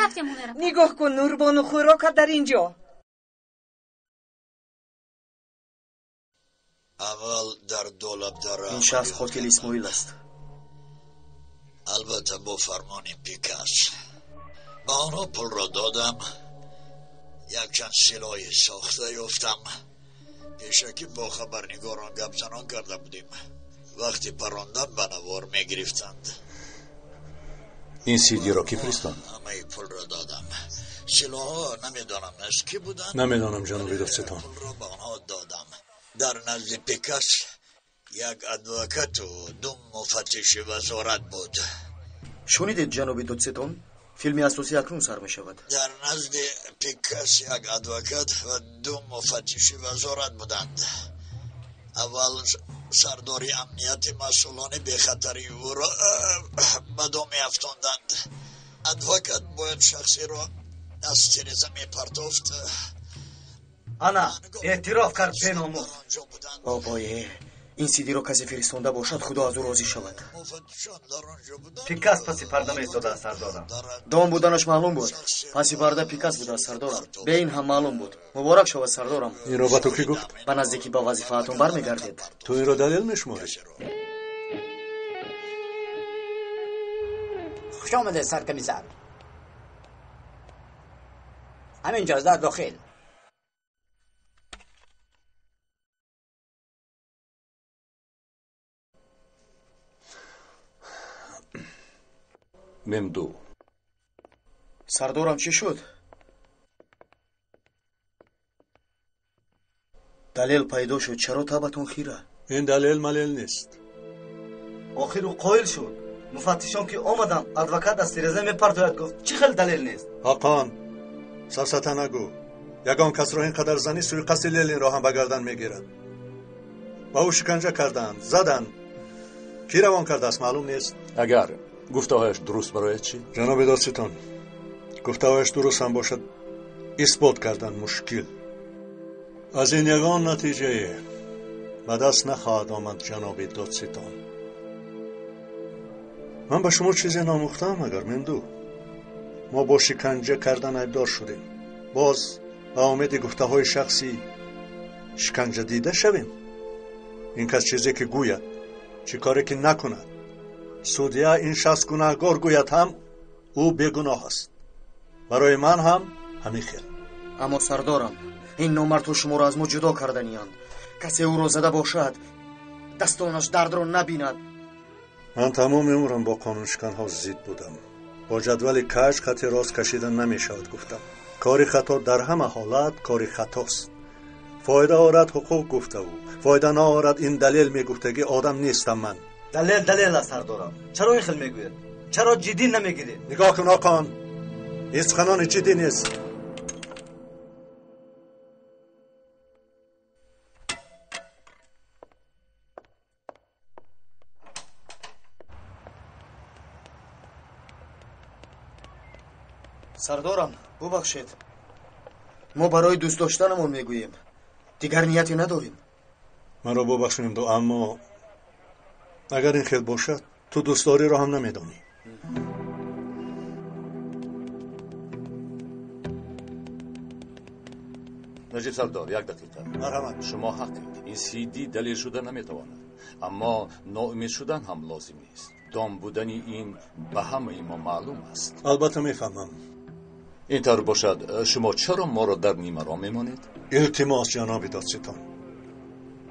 Рафтем, Ҳунера. Нигоҳ кун, Нурбону, хӯрокат дар инҷо. Аввал дар Долабдара. Ин шахс қотили Исмоил аст. Албатта бо фармони Пикас. Ба онҳо пулро додам. Якчанд силоҳи сохта ёфтам. Пешакӣ бо хабарнигорон гапзанон карда будем. Вақти парондан ба навор мегирифтанд. Ин сидиро кӣ фиристонд? Ҳамаи пулро додам. Силоҳҳо намедонам аз кӣ буданд. Намедонам, ҷаноби додситон. Пулро ба онҳо додам. Дар назди Пикас як адвокату ду муфаттиши вазорат буд. Шунидед, ҷаноби додситон? Филми асосӣ акнун сар мешавад. Дар назди Пикас як адвокат ва ду муфаттиши вазорат буданд. Аввал сардори амнияти масъулони бехатарии ӯро ба дом меафтонданд. Адвокат бояд шахсеро аз тиреза мепартофт. Ана, эътироф кард беномус. Обое, ин сидиро касе фиристонда бошад, худо аз ӯ розӣ шавад. Пикас паси парда меистодааст, сардорам. Дом буданаш маълум буд. Паси парда Пикас будааст, сардорам. Бе ин ҳам маълум буд. Муборак шавад, сардорам. Инро ба ту кӣ гуфт? Ба наздикӣ ба вазифаатон бармегардед. Ту инро далел мешуморӣ? Хуш омадед, саркомиссар. Ҳамин ҷост, дар дохил. Мемду. Сардорам, чӣ шуд? Далел пайдо шуд, чаро табатон хира? Ин далел малел нест. Охир ӯ қоил шуд. Муфаттишон ки омаданд, адвокат аз тиреза мепартояд, гуфт. Чӣ хел далел нест? Ҳақон, сафсата нагӯ. Ягон касро ин қадар занӣ, суиқасди Ленинро ҳам ба гардан мегирад. Ба ӯ шиканҷа карданд, заданд. Кӣ равон кардааст, маълум нест. Агар гуфтаҳояш дуруст барояд чӣ? Ҷаноби додситон, гуфтаҳояш дуруст ҳам бошад, исбот кардан мушкил. Аз ин ягон натиҷае ба даст нахоҳад омад, ҷаноби додситон. Ман ба шумо чизе номӯхтаам, агар Мемду. Мо бо шиканҷа кардан айбдор шудем. Боз ба умеди гуфтаҳои шахси шиканҷа дида шавем. Ин кас чизе ки гӯяд, чӣ коре ки накунад, судья ин шахс гунаҳгор гӯяд ҳам, ӯ бегуноҳ аст. Барои ман ҳам ҳамин хел. Аммо сардорам, ин номардҳо шуморо аз мо ҷудо карданианд. Касе ӯро зада бошад, дастонаш дардро набинад. Ман тамоми умрам бо қонуншиканҳо зид будам. Бо ҷадвали каҷ хати рост кашида намешавад, гуфтам. Кори хато дар ҳама ҳолат кори хатост. Фоида орад ҳуқуқ, гуфтаву фоида наорад ин далел мегуфтагӣ одам нестам ман. Далел далел аст, сардорам. Чаро ин хел мегӯед? Чаро ҷиддӣ намегиред? Нигоҳ кун, оқон, ин суханони ҷиддӣ нест. Сардорам, бубахшед. Мо барои дӯст доштанамон мегӯем. Дигар нияте надорем. Маро бубахш, Мемду, аммо агар ин хел бошад, ту дӯстдориро ҳам намедонӣ. Наҷиб сардор, як дақиқа. Марҳамат. Шумо ҳақед. Ин сиди далел шуда наметавонад. Аммо ноумед шудан ҳам лозим нест. Дом будани ин ба ҳамаи мо маълум аст. Албатта мефаҳмам. Ин тавр бошад, шумо чаро моро дар нимароҳ мемонед? Илтимос, ҷаноби додситон,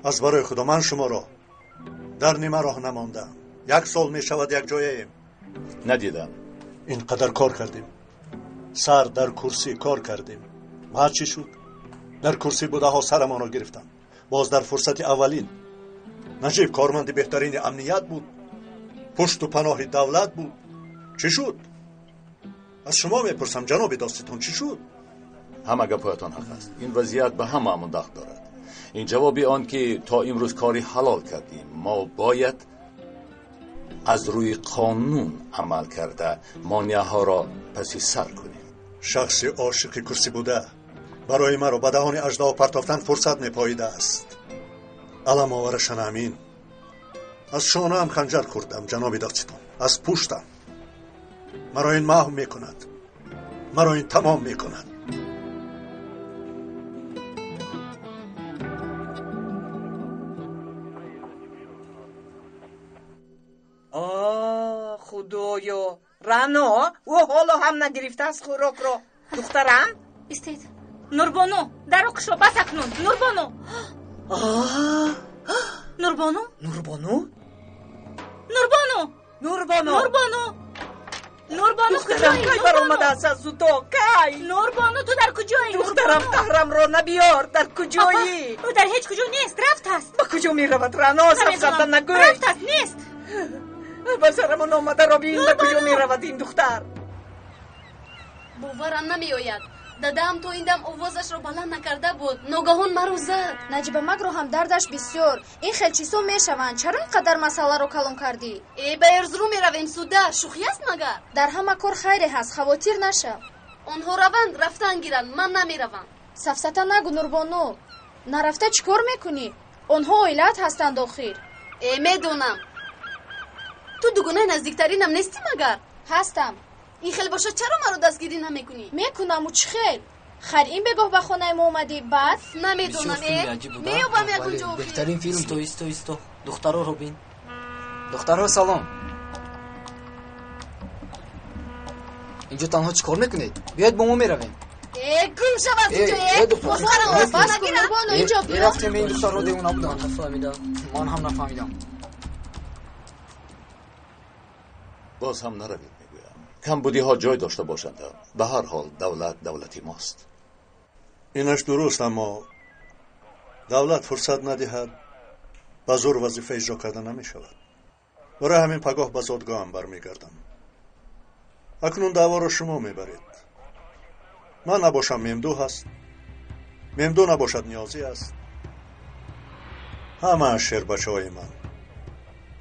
аз барои Худо ман шуморо дар нимароҳ намондаам. Як сол мешавад якҷояем. Надидам. Ин қадар кор кардем, сар дар курсӣ кор кардем. Баъд чӣ шуд? Дар курсӣ будаҳо сарамонро гирифтанд. Боз дар фурсати аввалин. Наҷиб корманди беҳтарини амният буд, пушту паноҳи давлат буд. Чӣ шуд? Аз шумо мепурсам, ҷаноби додситон, чӣ шуд? Ҳама гапҳоятон ҳақ аст. Ин вазъият ба ҳамаамон дахл дорад. Ин ҷавоби он ки то имрӯз кори ҳалол кардем, мо бояд аз рӯи қонун амал карда монеаҳоро паси сар кунем. Шахси ошиқи курсӣ буда барои маро ба даҳони аждаҳо партофтан фурсат мепоидааст. Аламоварашан амин. Аз шонаам ханҷар хӯрдам, ҷаноби додситон, аз пуштам. Маро ин маҳв мекунад, маро ин тамом мекунад. Худоё, Рано, ӯ ҳоло ҳам нагирифтааст хӯрокро. Духтарам? Истед. Нурбону, дарро кушо, бас акнун. Нурбону. Нурбону? Нурбону? Нурбону! Нурбону! Нурбону! Нурбону, духтарам, куҷоӣ? Кай баромадааст аз утоқ? Кай? Нурбону, ту дар куҷоӣ? Духтарам, қаҳрамро набиёр. Дар куҷоӣ? Ӯ дар ҳеҷ куҷо нест, рафтааст. Ба куҷо меравад, Рано? Сафсата нагӯй. Рафтааст, нест. Ба сарамон омадаро бин, ба куҷо меравад ин духтар? Боварам намеояд. Дадаам то ин дам овозашро баланд накарда буд. Ногаҳон маро зад. Наҷибамакро ҳам дардаш бисёр. Ин хел чизҳо мешаванд. Чаро ин қадар масъаларо калон кардӣ? Э, ба Эрзурум меравем, суда. Шӯхӣ аст магар? Дар ҳама кор хайре ҳаст, хавотир нашав. Онҳо раванд, рафтан гиранд, ман намеравам. Сафсата нагӯ, Нурбону. Нарафта чӣ кор мекунӣ? Онҳо оилаат ҳастанд охир. Э, медонам. Ту дугонаи наздиктаринам нестӣ магар? Ҳастам. Ин хел бошад, чаро маро дастгирӣ намекунӣ? Мекунаму чӣ хел? Хайр, ин бегоҳ ба хонаи мо омадӣ, баъд? Намедонам, э. Меёбам ягон ҷо охир. Беҳтарин филм то исто исто. Духтароро бин. Духтаро, салом. Инҷо танҳо чӣ кор мекунед? Биёед бо мо меравем. Э, гум шав аз инҷо, э! Рафтем, ин духтарро девона буданд. Нафаҳмидам. Ман ҳам нафаҳмидам. Боз ҳам наравед, мегӯям. Камбудиҳо ҷой дошта бошанд. Ба ҳар ҳол давлат давлати мост. Инаш дуруст, аммо давлат фурсат надиҳад, ба зӯр вазифа иҷро карда намешавад. Барои ҳамин пагоҳ ба зодгоҳам бармегардам. Акнун даъворо шумо мебаред. Ман набошам, Мемду ҳаст. Мемду набошад, Ниёзӣ аст. Ҳамааш шербачаҳои ман.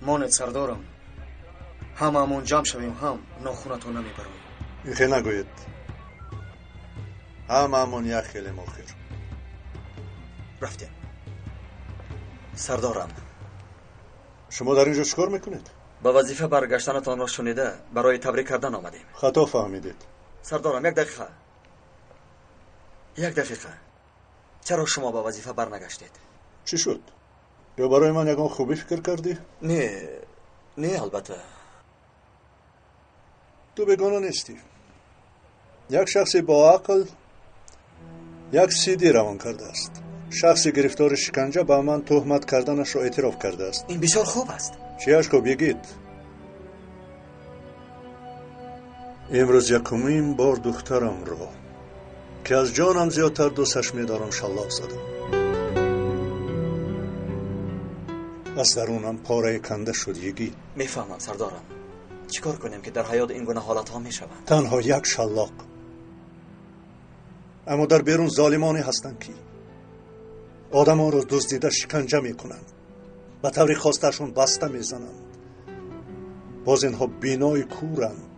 Монед, сардорам. Ҳамаамон ҷамъ шавем, ҳам нохунатон намебароем. Ихе нагӯед. Ҳамаамон як хелем охир. Рафтем. Сардорам. Шумо дар ин ҷо чӣ кор мекунед? Ба вазифа баргаштанатонро шунида барои табрик кардан омадем. Хато фаҳмидед. Сардорам, як дақиқа. Як дақиқа. Чаро шумо ба вазифа барнагаштед? Чӣ шуд? Ё барои ман ягон хубӣ фикр кардӣ? Не, не, албатта. Ту бегона нестӣ. Як шахси бо ақл як сидӣ равон кардааст. Шахси гирифтори шиканҷа ба ман туҳмат карданашро эътироф кардааст. Ин бисёр хуб аст. Чиаш хуб, йигит? Имрӯз якумин бор духтарамро, ки аз ҷонам зиёдтар дӯсташ медорам, шаллоқ задам. Аз дарунам пораи канда шуд, йигит. Мефаҳмам, сардорам. Чӣ кор кунем, ки дар ҳаёт ин гуна ҳолатҳо мешаванд? Танҳо як шаллоқ. Аммо дар берун золимоне ҳастанд, ки одамонро дуздида шиканҷа мекунанд, ба таври хостаашон баста мезананд. Боз инҳо бинои кӯранд,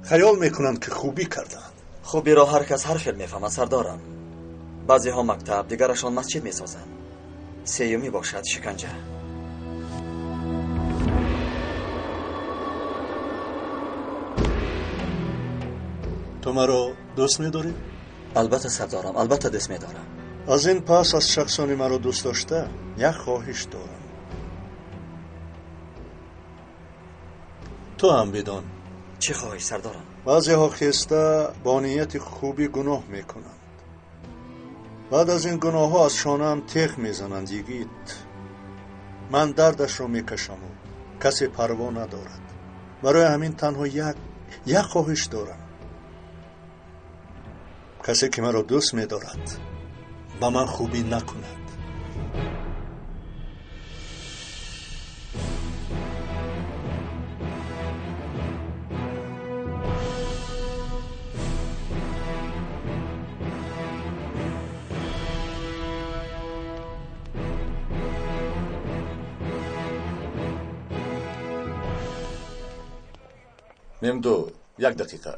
хаёл мекунанд, ки хубӣ карданд. Хубиро ҳар кас ҳар хел мефаҳмад, сардорам. Баъзеҳо мактаб, дигарашон масҷид месозанд. Сеюмӣ бошад шиканҷа. Ту маро дӯст медорӣ? Албатта, сардорам, албатта дӯст медорам. Аз ин пас аз шахсони маро дӯст дошта як хоҳиш дорам. Ту ҳам бидон, Чӣ хоҳӣ, сардорам? Баъзеҳо хеста бо нияти хубӣ гуноҳ мекунанд. Баъд аз ин гуноҳҳо аз шонаам теғ мезананд, йигит. Ман дардашро мекашаму касе парво надорад. Барои ҳамин танҳо як хоҳиш дорам. Касе ки маро дӯст медорад, ба ман хубӣ накунад. Мемду, як дақиқа.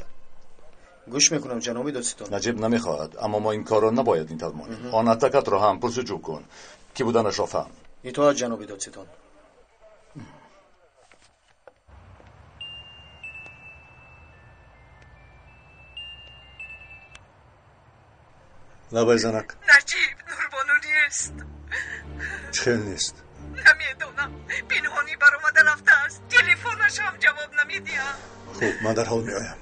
Гӯш мекунам, ҷаноби додситон. Наҷиб намехоҳад, аммо мо ин корро набояд ин тавр монем. Он атакатро ҳам пурсуҷӯ кун, ки буданашро фаҳм. Итоат, ҷаноби додситон. Лабай, занак. Наҷиб, Нурбону нест. Чӣ хел нест? Намедонам, пинҳонӣ баромада рафтааст. Телефонаш ҳам ҷавоб намедиҳад. Хуб, ман дарҳол меоям.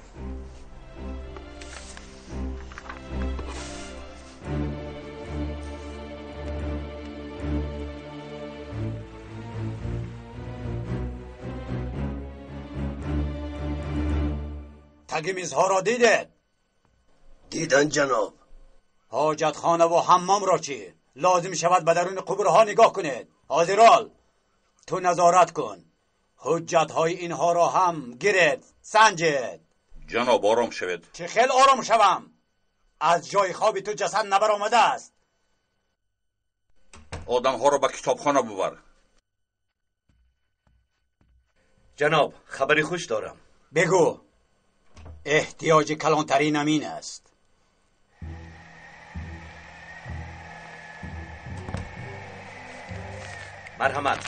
Таги мизҳоро дидед? Дидан, ҷаноб. Ҳоҷатхонаву ҳаммомро чӣ? Лозим шавад ба даруни қубурҳо нигоҳ кунед. Ҳозирол, ту назорат кун. Ҳуҷҷатҳои инҳоро ҳам гиред, санҷед. Ҷаноб, ором шавед. Чӣ хел ором шавам? Аз ҷои хоби ту ҷасад набаромадааст. Одамҳоро ба китобхона бубар. Ҷаноб, хабари хуш дорам. Бигӯ. Эҳтиёҷи калонтаринам ин аст. Марҳамат.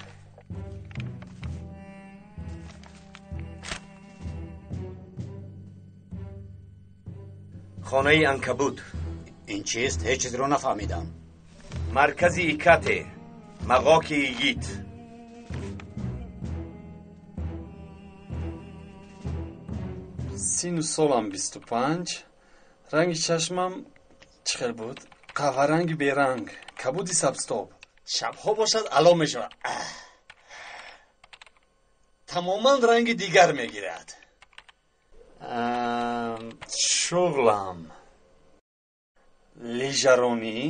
Хонаи анкабут. Ин чист? Ҳеҷ чизро нафаҳмидам. Маркази Икате, мағоки йигит. Сину солам 25, ранги чашмам чӣ хел буд? Қаҳваранги беранг, кабуди сабзтоб. Шабҳо бошад ало мешавад. Тамоман ранги дигар мегирад. Шуғлам лижаронӣ,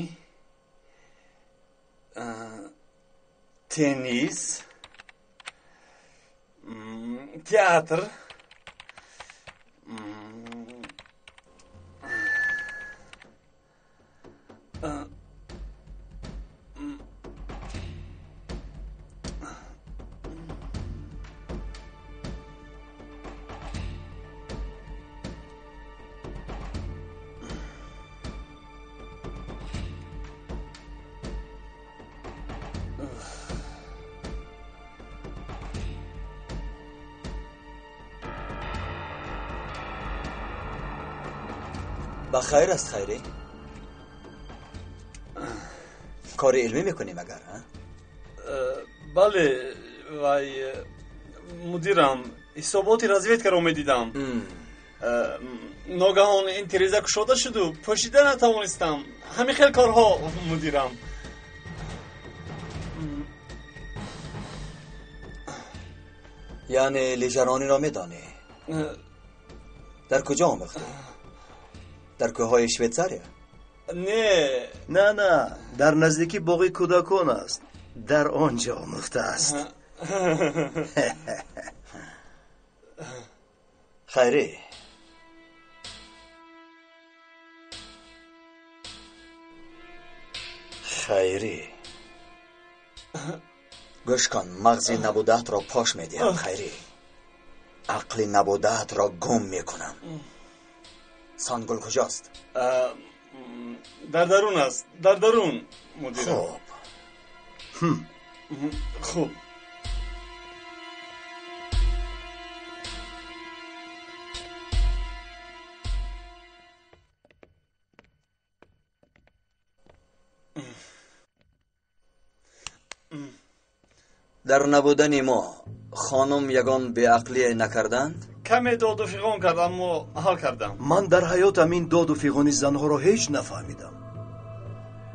теннис, театр. Ба хайр аст, Хайрӣ? Кори илмӣ мекунӣ магар? Бале, вай, мудирам, ҳисоботи разведкаро медидам. Ногаҳон ин тиреза кушода шуду пӯшида натавонистам. Ҳамин хел корҳо, мудирам. Яъне лижарониро медонӣ? Дар куҷо омӯхтӣ? Дар кӯҳҳои Швейтсария? Не. На, на, дар наздики боғи кӯдакон аст. Дар он ҷо омӯхтааст. Хайрӣ, Хайрӣ, гӯш кун, мағзи набудаатро пош медиҳам. Хайрӣ, ақли набудаатро гум мекунам. Сангул куҷост? Дар дарун аст, дар дарун, мудирам. Хуб. Хуб. Дар набудани мо хонум ягон беақлие накарданд? Каме доду фиғон кард, аммо ҳал кардам. Ман дар ҳаётам ин доду фиғони занҳоро ҳеҷ нафаҳмидам.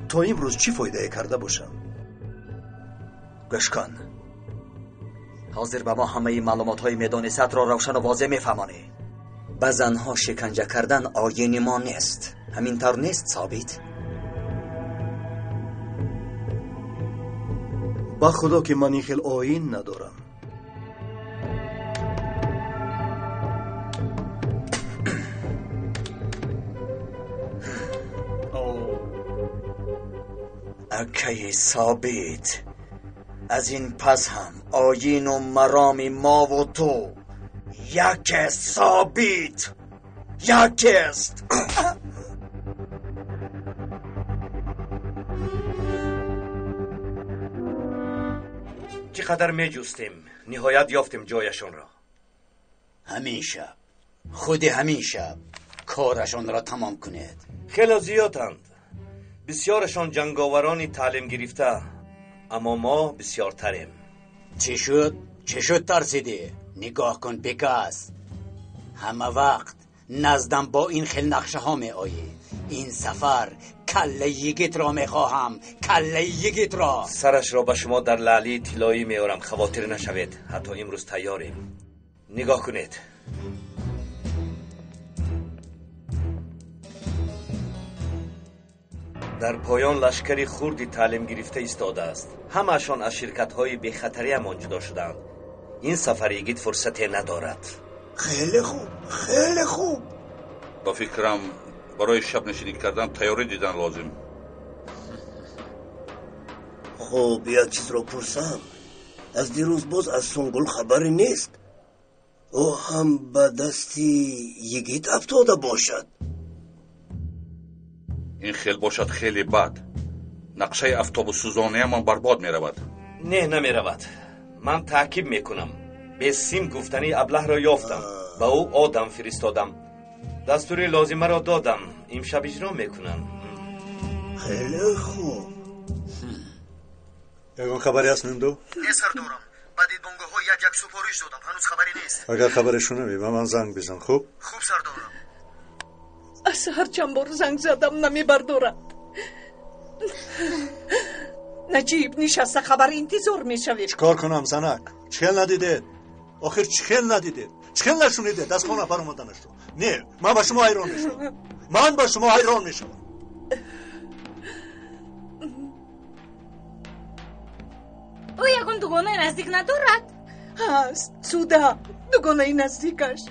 То имрӯз чӣ фоидае карда бошам? Гӯш кун, ҳозир ба мо ҳамаи маълумотҳои медонистатро равшану возеҳ мефаҳмонӣ. Ба занҳо шиканҷа кардан оини мо нест. Ҳамин тавр нест, Собит? Ба худо ки ман ин хел оин надорам. Акаи Собит, аз ин пас ҳам оину мароми мову ту якест, Собит, якест. Чӣ қадар меҷустем, ниҳоят ёфтем ҷояшонро. Ҳамин шаб, худи ҳамин шаб корашонро тамом кунед. Хеле зиёданд, бисёрашон ҷанговарони таълим гирифта, аммо мо бисёртарем. Чӣ шуд? Чӣ шуд тарсидӣ? Нигоҳ кун, Пикас, ҳама вақт наздам бо ин хел нақшаҳо меоӣ. Ин сафар каллаи йигитро мехоҳам, каллаи йигитро. Сарашро ба шумо дар лаълии тиллоӣ меорам, хавотир нашавед, ҳатто имрӯз тайёрем. Нигоҳ кунед. Дар поён лашкари хурди таълим гирифта истодааст. Ҳамаашон аз ширкатҳои бехатариамон ҷудо шудаанд. Ин сафар йигит фурсате надорад. Хеле хуб, хеле хуб. Ба фикрам, барои шабнишинӣ кардан тайёрӣ дидан лозим. Хуб, як чизро пурсам. Аз дирӯз боз аз Сунгул хабаре нест. Ӯ ҳам ба дасти йигит афтода бошад. Ин хел бошад хеле бад. Нақшаи автобуссӯзониямон барбод меравад. Не, намеравад. Ман таъкиб мекунам. Бесим гуфтани аблаҳро ёфтам, ба ӯ одам фиристодам, дастури лозимаро додам. Имшаб иҷро мекунам. Хеле хуб. Ягон хабаре ҳаст, Нунду? Не, сардорам. Ба дидбонгоҳҳо як-як супориш додам, ҳанӯз хабаре нест. Агар хабаре шунавӣ, ба ман занг бизан, хуб? Хуб, сардорам. Аз ҳар чанд бор занг задам, намебардорад. Наҷиб, нишаста хабар интизор мешавем. Чӣ кор кунам, занак? Чӣ хел надидед? Охир чӣ хел надидед? Чӣ хел нашунидед аз хона баромаданашро? Не, ман ба шумо ҳайрон мешавам. Ман ба шумо ҳайрон мешавам. Ӯ ягон дугонаи наздик надорад? Ҳаст, Суда, дугонаи наздикаш.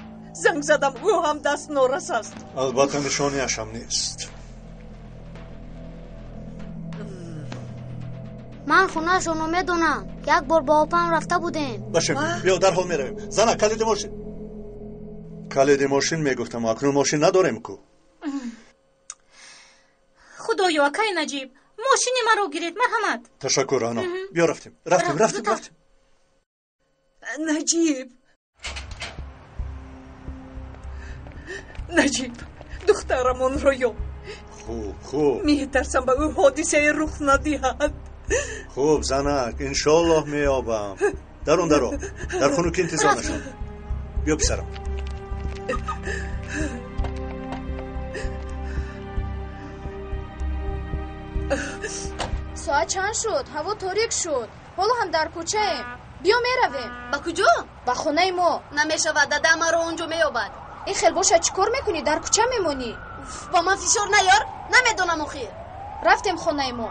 Занг задам, ӯ ҳам даст норас аст. Албатта нишониаш ҳам нест. Ман хонаашонро медонам. Як бор бо опам рафта будем. Башем, биё дарҳол меравем. Зана, калиди мошин. Калиди мошин мегуфтам, акнун мошин надорем ку. Худоё, акай Наҷиб, мошини маро гиред, марҳамат. Ташаккур, ано. Биё рафтем. Рафтем, рафтем, рафтем. Наҷиб, Наҷиб, духтарамонро ёб. Хуб, хуб. Метарсам ба ӯ ҳодисае рух надиҳад. Хуб, занак, иншоаллоҳ меёбам. Дарун даро, дар хунукӣ интизор нашав. Биё, писарам. Соат чанд шуд? Ҳаво торик шуд. Ҳоло ҳам дар кӯчаем. Биё меравем. Ба куҷо? Ба хонаи мо. Намешавад, дадам маро он ҷо меёбад. Ин хел бошад чӣ кор мекунӣ? Дар кӯча мемонӣ. Ба ман фишор наёр, намедонам охир. Рафтем хонаи мо.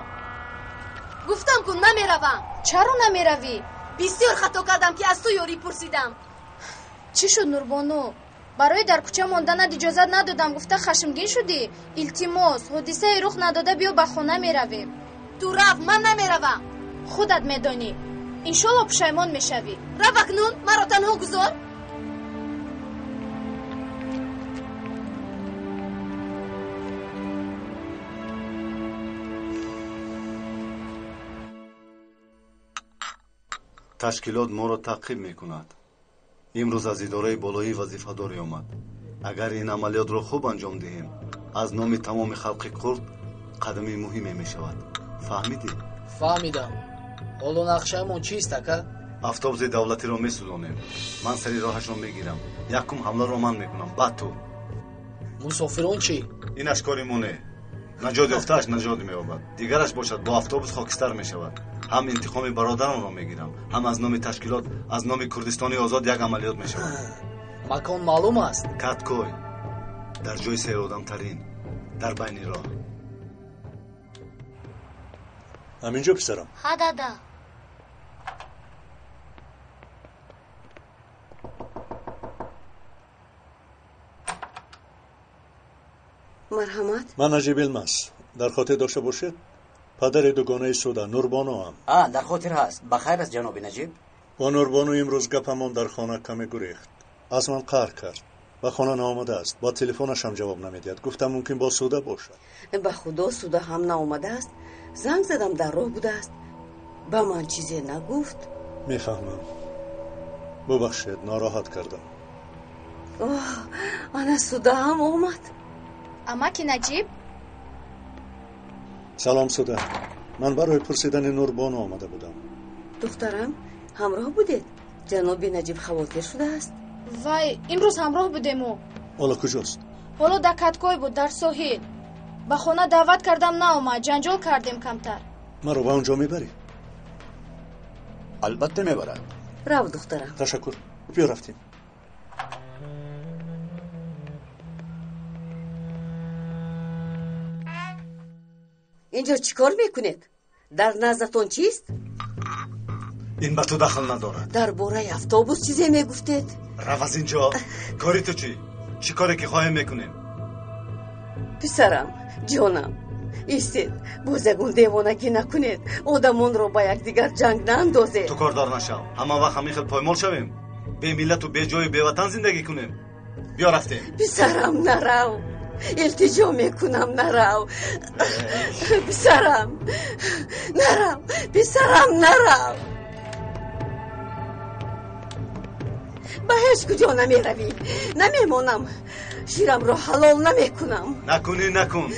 Гуфтам ку намеравам. Чаро намеравӣ? Бисёр хато кардам ки аз ту ёрӣ пурсидам. Чӣ шуд, Нурбону? Барои дар кӯча монданат иҷозат надодам, гуфта хашмгин шудӣ? Илтимос, ҳодисае рух надода биё ба хона меравем. Ту рав, ман намеравам. Худат медонӣ. Иншолло пушаймон мешавӣ. Рав акнун, маро танҳо гузор. Ташкилот моро таъқиб мекунад. Имрӯз аз идораи болоӣ вазифадорӣ омад. Агар ин амалиётро хуб анҷом диҳем, аз номи тамоми халқи курд қадами муҳиме мешавад. Фаҳмидӣ? Фаҳмидам. Ҳоло нақшаамон чист, ака? Автобуси давлатиро месӯзонем. Ман сари роҳашро мегирам. Якум ҳамларо ман мекунам, баъд ту. Мусофирон чӣ? Инаш кори мо не. Наҷот ёфтааш наҷот меёбад, дигараш бошад бо автобус хокистар мешавад. Ҳам интиқоми бародарамро мегирам, ҳам аз номи ташкилот, аз номи Курдистони озод як амалиёт мешавад. Макон маълум аст? Каткой, дар ҷои серодамтарин, дар байни роҳ. Ҳаминҷо писарам? Ҳа, дада. Марҳамат. Ман Наҷиб Илмаз. Дар хотир дошта бошед, падари дугонаи Суда, Нурбоноам. А, дар хотир ҳаст. Ба хайр аст, ҷаноби Наҷиб? Бо Нурбону имрӯз гапамон дар хона каме гурехт. Аз ман қаҳр кард. Ба хона наомадааст. Бо телефонашам ҷавоб намедиҳад. Гуфтам мумкин бо Суда бошад. Ба худо, Суда ҳам наомадааст. Занг задам, дар роҳ будааст. Ба ман чизе нагуфт. Мефаҳмам. Бубахшед, нороҳат кардам. Оҳ, ана Суда ҳам омад. Амаки Наҷиб? Салом, Суда. Ман барои пурсидани Нурбону омада будам. Духтарам, ҳамроҳ будед? Ҷаноби Наҷиб хавотир шудааст. Вай, имрӯз ҳамроҳ будему. Ҳоло куҷост? Ҳоло дар Каткой буд, дар соҳил. Ба хона даъват кардам, наомад. Ҷанҷол кардем камтар. Маро ба он ҷо мебарӣ? Албатта мебарад. Рав, духтарам. Ташаккур. Биё рафтем. Инҷо чӣ кор мекунед? Дар наздатон чист? Ин ба ту дахл надорад. Дар бораи автобус чизе мегуфтед? Рав аз инҷо. Кори ту чӣ? Чӣ коре ки хоҳем мекунем? Писарам, ҷонам, истед, боз ягон девонагӣ накунед. Одамонро ба якдигар ҷанг наандозед. Ту кордор нашав. Ҳама вақт ҳамин хел поймол шавем? Бемиллату беҷою беватан зиндагӣ кунем? Биё рафтем. Писарам, нарав. Илтиҷо мекунам, нарав. Писарам, нарав. Писарам, нарав. Ба ҳеҷ куҷо намеравӣ. Намемонам. Ширамро ҳалол намекунам. Накунӣ, накун.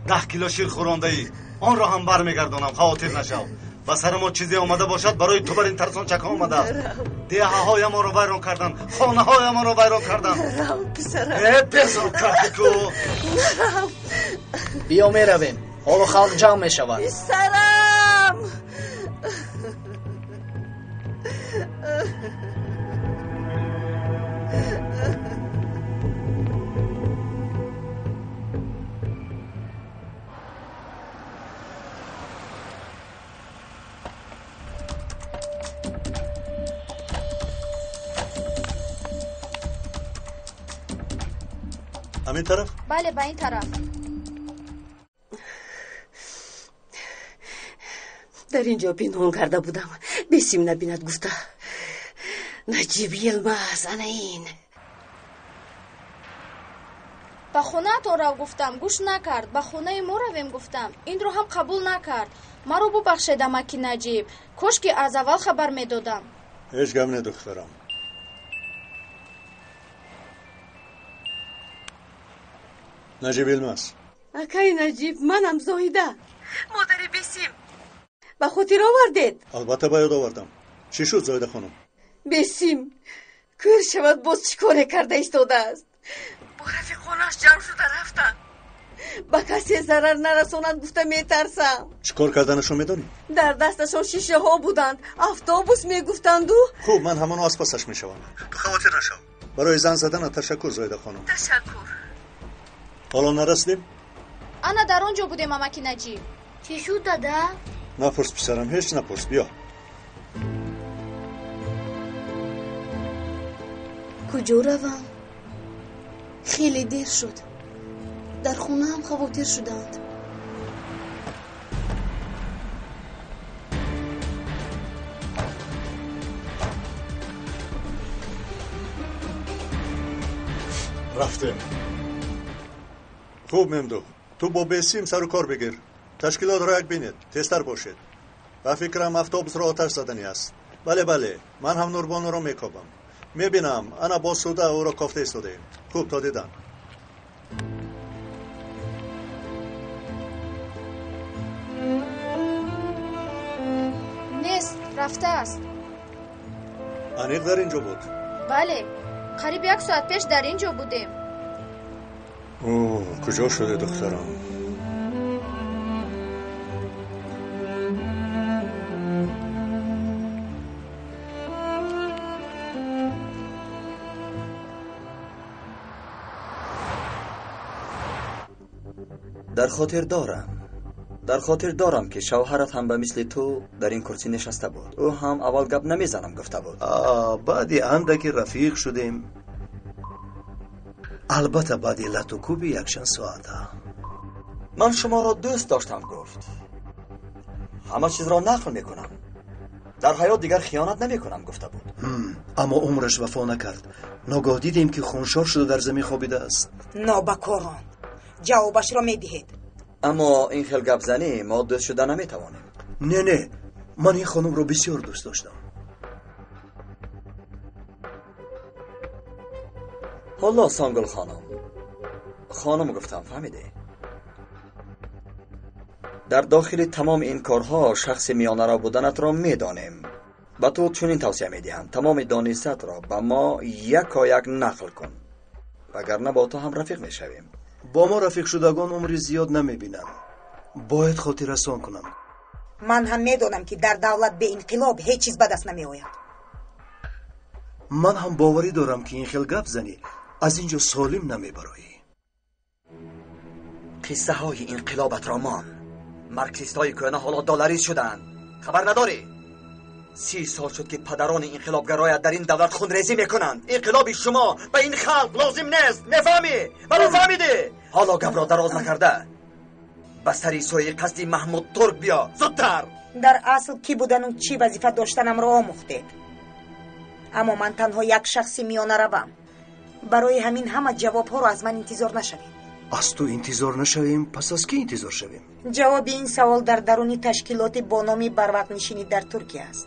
10 кило шир хӯрондаӣ. Онро ҳам бармегардонам, хавотир нашав. Ба сари мо чизе омада бошад, барои ту бар ин тарсончакҳо омадааст. Деҳаҳоямонро вайрон карданд, хонаҳоямонро вайрон карданд. Нарав, писарам. Э, безор кардӣ ку. Нарав. Биё меравем. Ҳоло халқ ҷамъ мешавад. Писарам. Ҳамин тараф? Бале, ба ин тараф. Дар ин ҷо пинҳон карда будам, бесим набинад гуфта. Наҷиб Йилмаз, ана ин. Ба хонаатон рав гуфтам, гӯш накард. Ба хонаи мо равем гуфтам, инро ҳам қабул накард. Маро бубахшед, амаки Наҷиб. Кош ки аз аввал хабар медодам. Ҳеҷ гап не, духтарам. Наҷиб Илмаз. Акаи Наҷиб, манам Зоҳида, модари Бесим. Ба хотир овардед? Албатта ба ёд овардам. Чӣ шуд, Зоҳида хонум? Бесим кӯр шавад, боз чӣ коре карда истодааст? Бо рафиқонаш ҷамъ шуда рафтанд. Ба касе зарар нарасонад гуфта метарсам. Чӣ кор карданашон медонӣ? Дар дасташон шишаҳо буданд, автобус мегуфтанду. Хуб, ман ҳамоно аз пасаш мешавам. Ту хавотир нашав. Барои занг заданат ташаккур, Зоҳида хонум. Ташаккур. Ҳоло нарасидем? Ана дар он ҷо будем, амаки Наҷиб. Чӣ шуд, дада? Напурс, писарам, ҳеҷ напурс. Биё. Куҷо равам? Хеле дер шуд. Дар хона ҳам хавотир шуданд. Рафтем. Хуб, Мемду, ту бо Бесим сару кор бигир. Ташкилотро як бинед, тезтар бошед. Ба фикрам, автобусро оташ заданӣ аст. Бале, бале, ман ҳам Нурбонуро мекобам. Мебинам, ана бо Суда ӯро кофта истодаем. Хуб, то дидан. Нест, рафтааст. Аниқ дар ин ҷо буд? Бале, қариб як соат пеш дар ин ҷо будем. Ӯ куҷо шуде, духтарам? Дар хотир дорам, дар хотир дорам, ки шавҳарат ҳам ба мисли ту дар ин курсӣ нишаста буд. Ӯ ҳам аввал гап намезанам гуфта буд. Баъди андаке рафиқ шудем. Албатта, баъди лату кӯби якчанд соата. Ман шуморо дӯст доштам, гуфт. Ҳама чизро нақл мекунам, дар ҳаёт дигар хиёнат намекунам, гуфта буд. Аммо умраш вафо накард. Ногоҳ дидем, ки хуншор шуда дар замин хобидааст. Нобакорон, ҷавобашро медиҳед. Аммо ин хел гапзанӣ мо дӯст шуда наметавонем. Не, не, ман ин хонумро бисёр дӯст доштам. Ҳоло, Сонгул хонум, хонум гуфтам, фаҳмидӣ? Дар дохили тамоми ин корҳо шахси миёнаро буданатро медонем. Ба ту чунин тавсия медиҳам: тамоми донистатро ба мо якояк нақл кун, вагарна бо ту ҳам рафиқ мешавем. Бо мо рафиқшудагон умри зиёд намебинанд. Бояд хотиррасон кунам. Ман ҳам медонам, ки дар давлат бе инқилоб ҳеҷ чиз ба даст намеояд. Ман ҳам боварӣ дорам, ки ин хел гап занӣ, аз ин ҷо солим намебароӣ. Қиссаҳои инқилобатро мон. Марксистҳои кӯҳна ҳоло долларист шудаанд, хабар надорӣ? 30 сол шуд, ки падарони инқилобгароят дар ин давлат хунрезӣ мекунанд. Инқилоби шумо ба ин халқ лозим нест, мефаҳмӣ? Маро фаҳмидӣ? Ҳоло гапро дароз накарда ба сари сӯи қасди Маҳмуд Турк биё, зудтар. Дар асл кӣ будану чӣ вазифа доштанамро омӯхтед, аммо ман танҳо як шахси миёнаравам. Барои ҳамин ҳама ҷавобҳоро аз ман интизор нашавед. Аз ту интизор нашавем, пас аз кӣ интизор шавем? Ҷавоби ин савол дар даруни ташкилоти бо номи барвақтнишинӣ дар Туркия аст.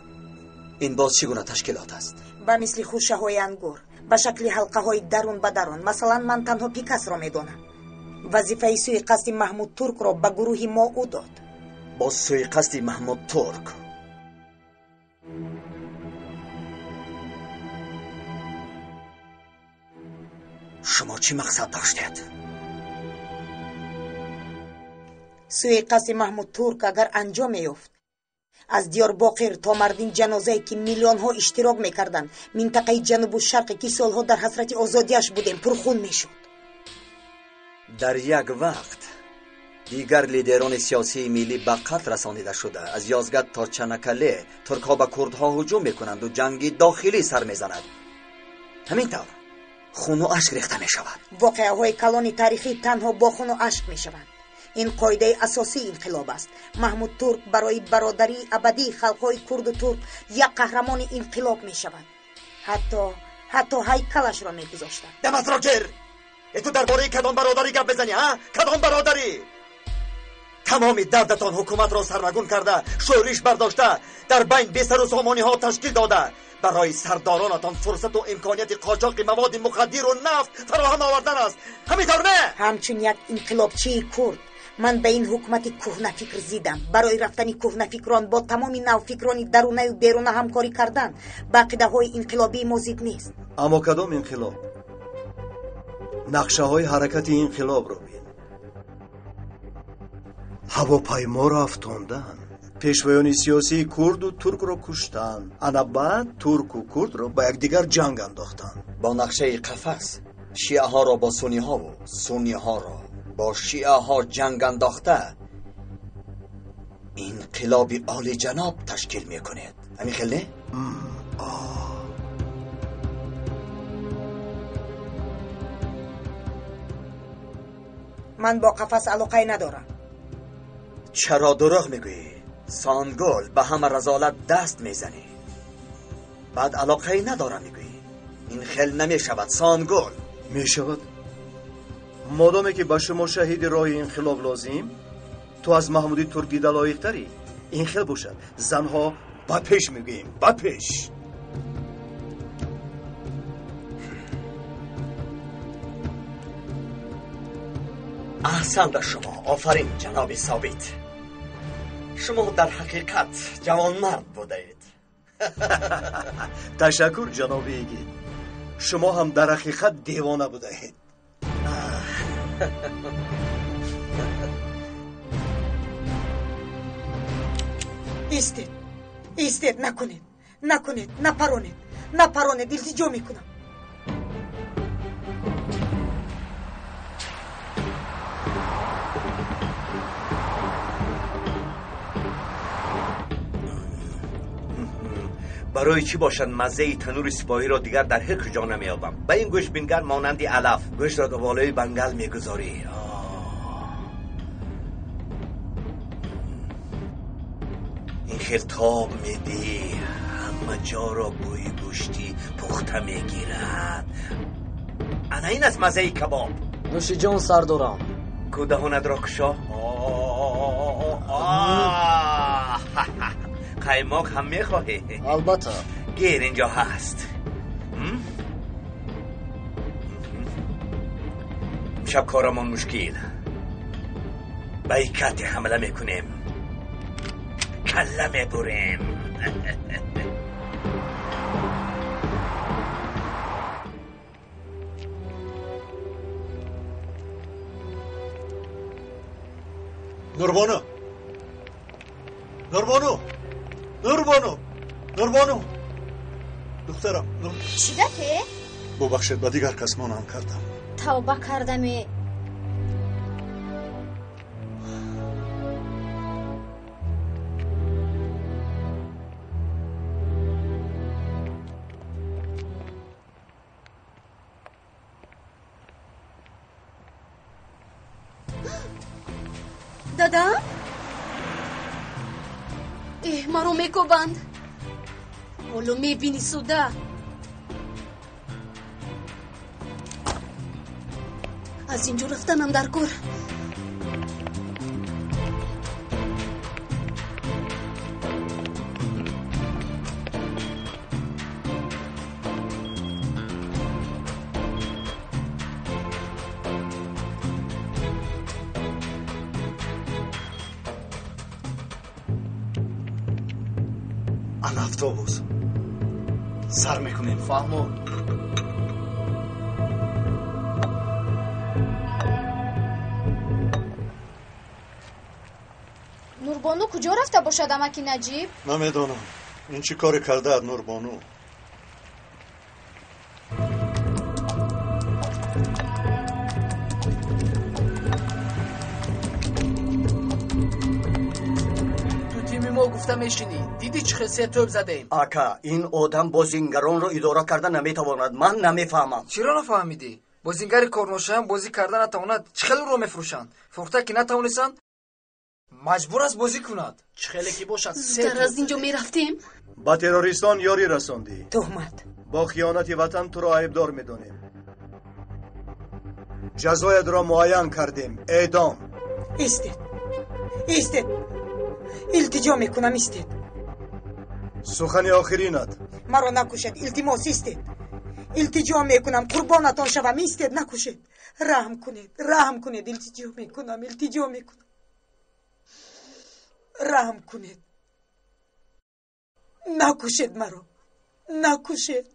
Ин боз чӣ гуна ташкилот аст? Ба мисли хӯшаҳои ангур, ба шакли ҳалқаҳои дарун ба дарун. Масалан, ман танҳо Пикасро медонам. Вазифаи сӯиқасди Маҳмуд Туркро ба гурӯҳи мо ӯ дод. Боз сӯиқасди Маҳмуд Турк? Шумо чӣ мақсад доштед? Сӯиқасди Маҳмуд Турк агар анҷом меёфт, аз Диёрбоқир то Мардин ҷанозае, ки миллионҳо иштирок мекарданд, минтақаи ҷанубу шарқе, ки солҳо дар ҳасрати озодиаш будем, пурхун мешуд. Дар як вақт дигар лидерони сиёсии миллӣ ба қатл расонида шуда, аз Ёзгат то Чанакале туркҳо ба курдҳо ҳуҷум мекунанду ҷанги дохилӣ сар мезанад. Ҳамин тавр хуну ашк рехта мешавад. Воқеаҳои калони таърихӣ танҳо бо хуну ашк мешаванд. Ин қоидаи асосии инқилоб аст. Маҳмуд Турк барои бародарии абадии халқҳои курду турк як қаҳрамони инқилоб мешавад. Ҳатто ҳайкалашро мегузоштанд. Даматро гир! Э, ту дар бораи кадом бародарӣ гап мезанӣ, ҳа? Кадом бародарӣ? Тамоми дардатон ҳукуматро сарнагун карда, шӯриш бардошта, дар байн бесару сомониҳо ташкил дода, барои сардоронатон фурсату имконияти қочоқи маводи мухаддиру нафт фароҳам овардан аст. Ҳамин тавр, не? Ҳамчун як инқилобчии курд ман ба ин ҳукумати кӯҳнафикр зидам. Барои рафтани кӯҳнафикрон бо тамоми навфикрони дарунаю беруна ҳамкорӣ кардан ба ақидаҳои инқилобии мо зид нест. Аммо кадом инқилоб? Нақшаҳои ҳаракати инқилобро бин. Ҳавопайморо афтондан, пешвоёни сиёсии курду туркро куштан, ана баъд турку курдро ба якдигар ҷанг андохтан. Бо нақшаи қафас шиаҳоро бо сунниҳову сунниҳоро бо шиаҳо ҷанг андохта инқилоби олиҷаноб ташкил мекунед. Ҳамин хел, не? Ман бо қафас алоқае надорам. Чаро дурӯғ мегӯӣ, Сонгул? Ба ҳама разолат даст мезанӣ, баъд алоқае надорам мегӯӣ. Ин хел намешавад, Сонгул. Мешавад. Модоме ки ба шумо шаҳиди роҳи инқилоб лозим, ту аз Маҳмуди Турк дида лоиқтарӣ. Ин хел бошад, занҳо, ба пеш мегӯем, ба пеш! Аҳсан ба шумо, офарин, ҷаноби Собит. Шумо дар ҳақиқат ҷавонмард будаед. Ташаккур, ҷаноби Игит. Шумо ҳам дар ҳақиқат девона будаед. Истед, истед, накунед, накунед, напаронед, напаронед, илтиҷо мекунам. Барои чӣ бошад маззаи танури сипоҳиро дигар дар ҳеҷ куҷо намеёбам. Ба ин гӯшт бингар монанди алаф. Гӯштро ба болои бангал мегузорӣ. Ин хел тоб медиҳӣ, ҳама ҷоро бӯи гӯшти пухта мегирад. Ана ин аст маззаи кабоб. Нӯши ҷон, сардорам. Ку даҳонатро кушо. Қаймоқ ҳам мехоҳӣ? Албатта. Гир, инҷо ҳаст. Имшаб корамон мушкил. Ба икате ҳамла мекунем, калла мебурем. Нурбону, Нурбону, Нурбону, Нурбону, духтарам. Чӣ гапе? Бубахшед, ба дигар кас монанд кардам. Тавба кардаме. Дадам? Эҳ, маро мекобанд. Ҳоло мебинӣ, суда. Аз ин ҷо рафтанам дар кор. Ана автобус. Сар мекунем. Фаҳмо. Нурбону куҷо рафта бошад, амаки Наҷиб? Намедонам. Ин чӣ коре кардаад Нурбону? Ту тими мо гуфта мешинӣ. Дидӣ чӣ хел се тӯб задем? Ака, ин одам бозингаронро идора карда наметавонад. Ман намефаҳмам. Чиро нафаҳмидӣ? Бозингари корношоям бозӣ карда натавонад, чӣ хел ӯро мефурӯшанд? Фурӯхта ки натавонистанд, маҷбур аст бозӣ кунад. Чӣ хеле ки бошад, се Зудтар аз ин ҷо мерафтем. Ба террористон ёрӣ расондӣ. Туҳмат. Бо хиёнати ватан туро айбдор медонем. Ҷазоятро муайян кардем. Эъдом. Истед, истед, илтиҷо мекунам, истед. Сухани охиринат. Маро накушед, илтимос, истед. Илтиҷо мекунам, қурбонатон шавам, истед, накушед. Раҳм кунед, раҳм кунед, илтиҷо мекунам, илтиҷо мекунам. Раҳм кунед. Накушед маро, накушед.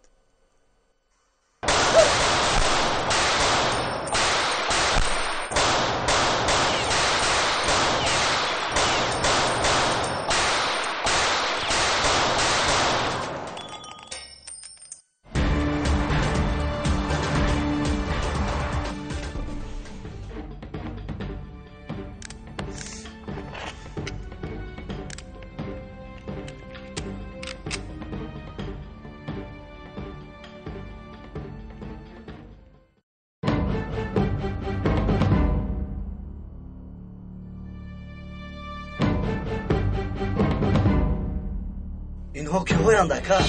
Инҳо киҳоянд, ака?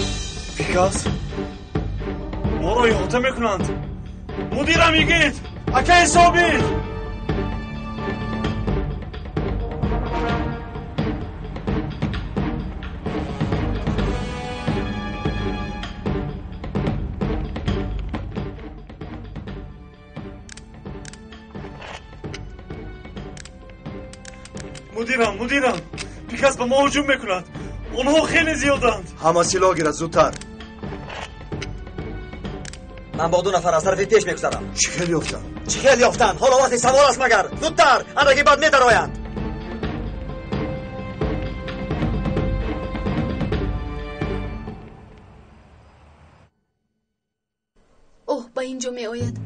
Пикас, моро иҳота мекунанд. Мудирам Игит, акаи Собир. Мудирам, мудирам, Пикас ба мо ҳуҷум мекунад. Онҳо хеле зиёданд. Ҳама силоҳ гирад, зудтар. Ман бо 2 нафар аз тарафи пеш мегузарам. Чӣ хел ёфтанд? Чӣ хел ёфтанд? Ҳоло вақти савол аст магар? Зудтар, андаке баъд медароянд. Оҳ, ба ин ҷо меояд.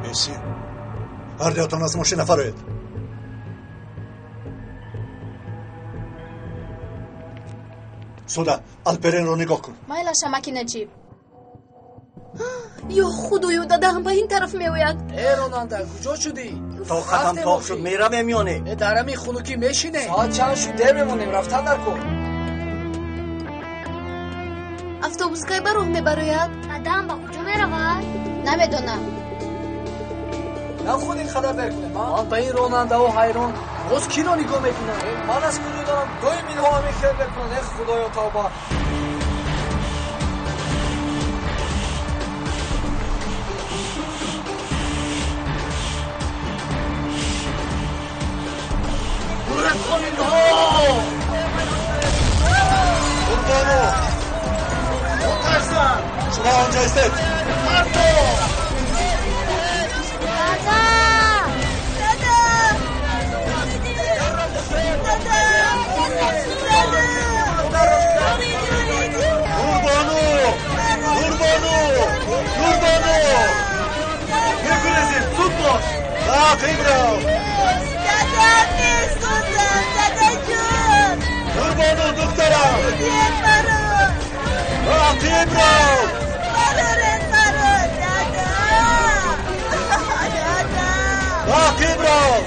Бесим, ҳардуятон аз мошина фароед. Суда, Алперенро нигоҳ кун. Майлаш, амаки Наҷиб. Ё худоё, дадам ба ин тараф меояд. Э, ронанда, куҷо шудӣ? Тоқатам тоқ шуд, меравем ё не? Э, дар ҳамин хунукӣ мешинем. Соат чанд шуд, дер мемонем, рафтан дар кор. Автобус кай ба роҳ мебарояд? Дадам ба куҷо меравад? Намедонам. На худ ин қадар дер кунем. Ман ба ин ронандаҳо ҳайрон. Боз киро нигоҳ мекунам? Ман аз куҷо дорам? Доим инҳо ҳамин хел мекунанд. Э, худоё, тавба. Нурбону! Оташзан! Шумо онҷо истед! Ҳарду! Дада! Дада! Дада! Нурбону! Нурбону! Нурбону! Мегурезем, зуд бош! Ақиб рав! Дада, месӯзам, дадаҷон! Нурбону, духтарам! Маро! Ақиб рав! Бароред маро, дада! Дада! Ақиб рав!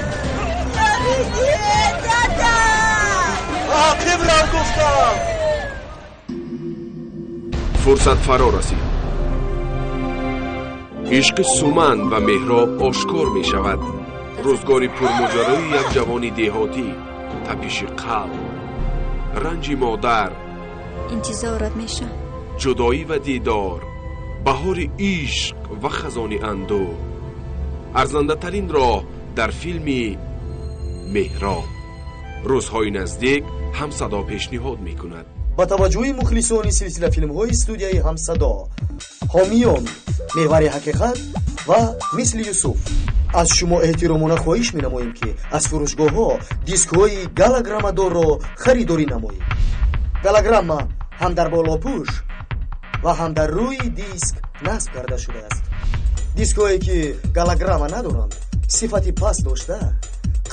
Ёридиед, дада! Ақиб рав гуфтам! Фурсат фаро расид. Ишқи Суман ва Меҳроб ошкор мешавад. Рӯзгори пурмоҷарои як ҷавони деҳотӣ, тапиши қалб, ранҷи модар, интизорат мешам, ҷудоӣ ва дидор, баҳори ишқ ва хазони андӯҳ. Арзандатарин роҳ дар филми Меҳроб. Рӯзҳои наздик Ҳамсадо пешниҳод мекунад. Ба таваҷҷӯҳи мухлисони силсилафилмҳои студияи Ҳамсадо, ҳомиён Меҳвари ҳақиқат ва Мисли Юсуф, аз шумо эҳтиромона хоҳиш менамоем, ки аз фурӯшгоҳҳо дискҳои галограммадорро харидорӣ намоед. Галограмма ҳам дар болопӯш ва ҳам дар рӯи диск насб карда шудааст. Дискҳое ки галограмма надоранд, сифати паст дошта,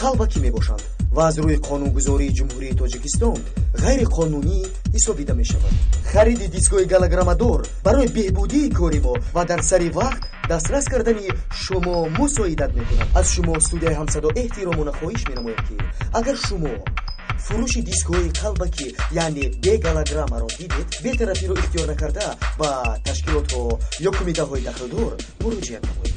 қалбакӣ мебошанд ва аз рӯи қонунгузории Ҷумҳурии Тоҷикистон ғайриқонунӣ ҳисобида мешавад. Хариди дискҳои галограммадор барои беҳбудии кори мо ва дар сари вақт дастрас кардани шумо мусоидат мекунад. Аз шумо студияи Ҳамсадо эҳтиромона хоҳиш менамояд, ки агар шумо фурӯши дискҳои қалбакӣ, яъне бегалограммаро дидед, бетарафиро ихтиёр накарда ба ташкилотҳо ё кумитаҳои дахлдор муроҷиат намоед.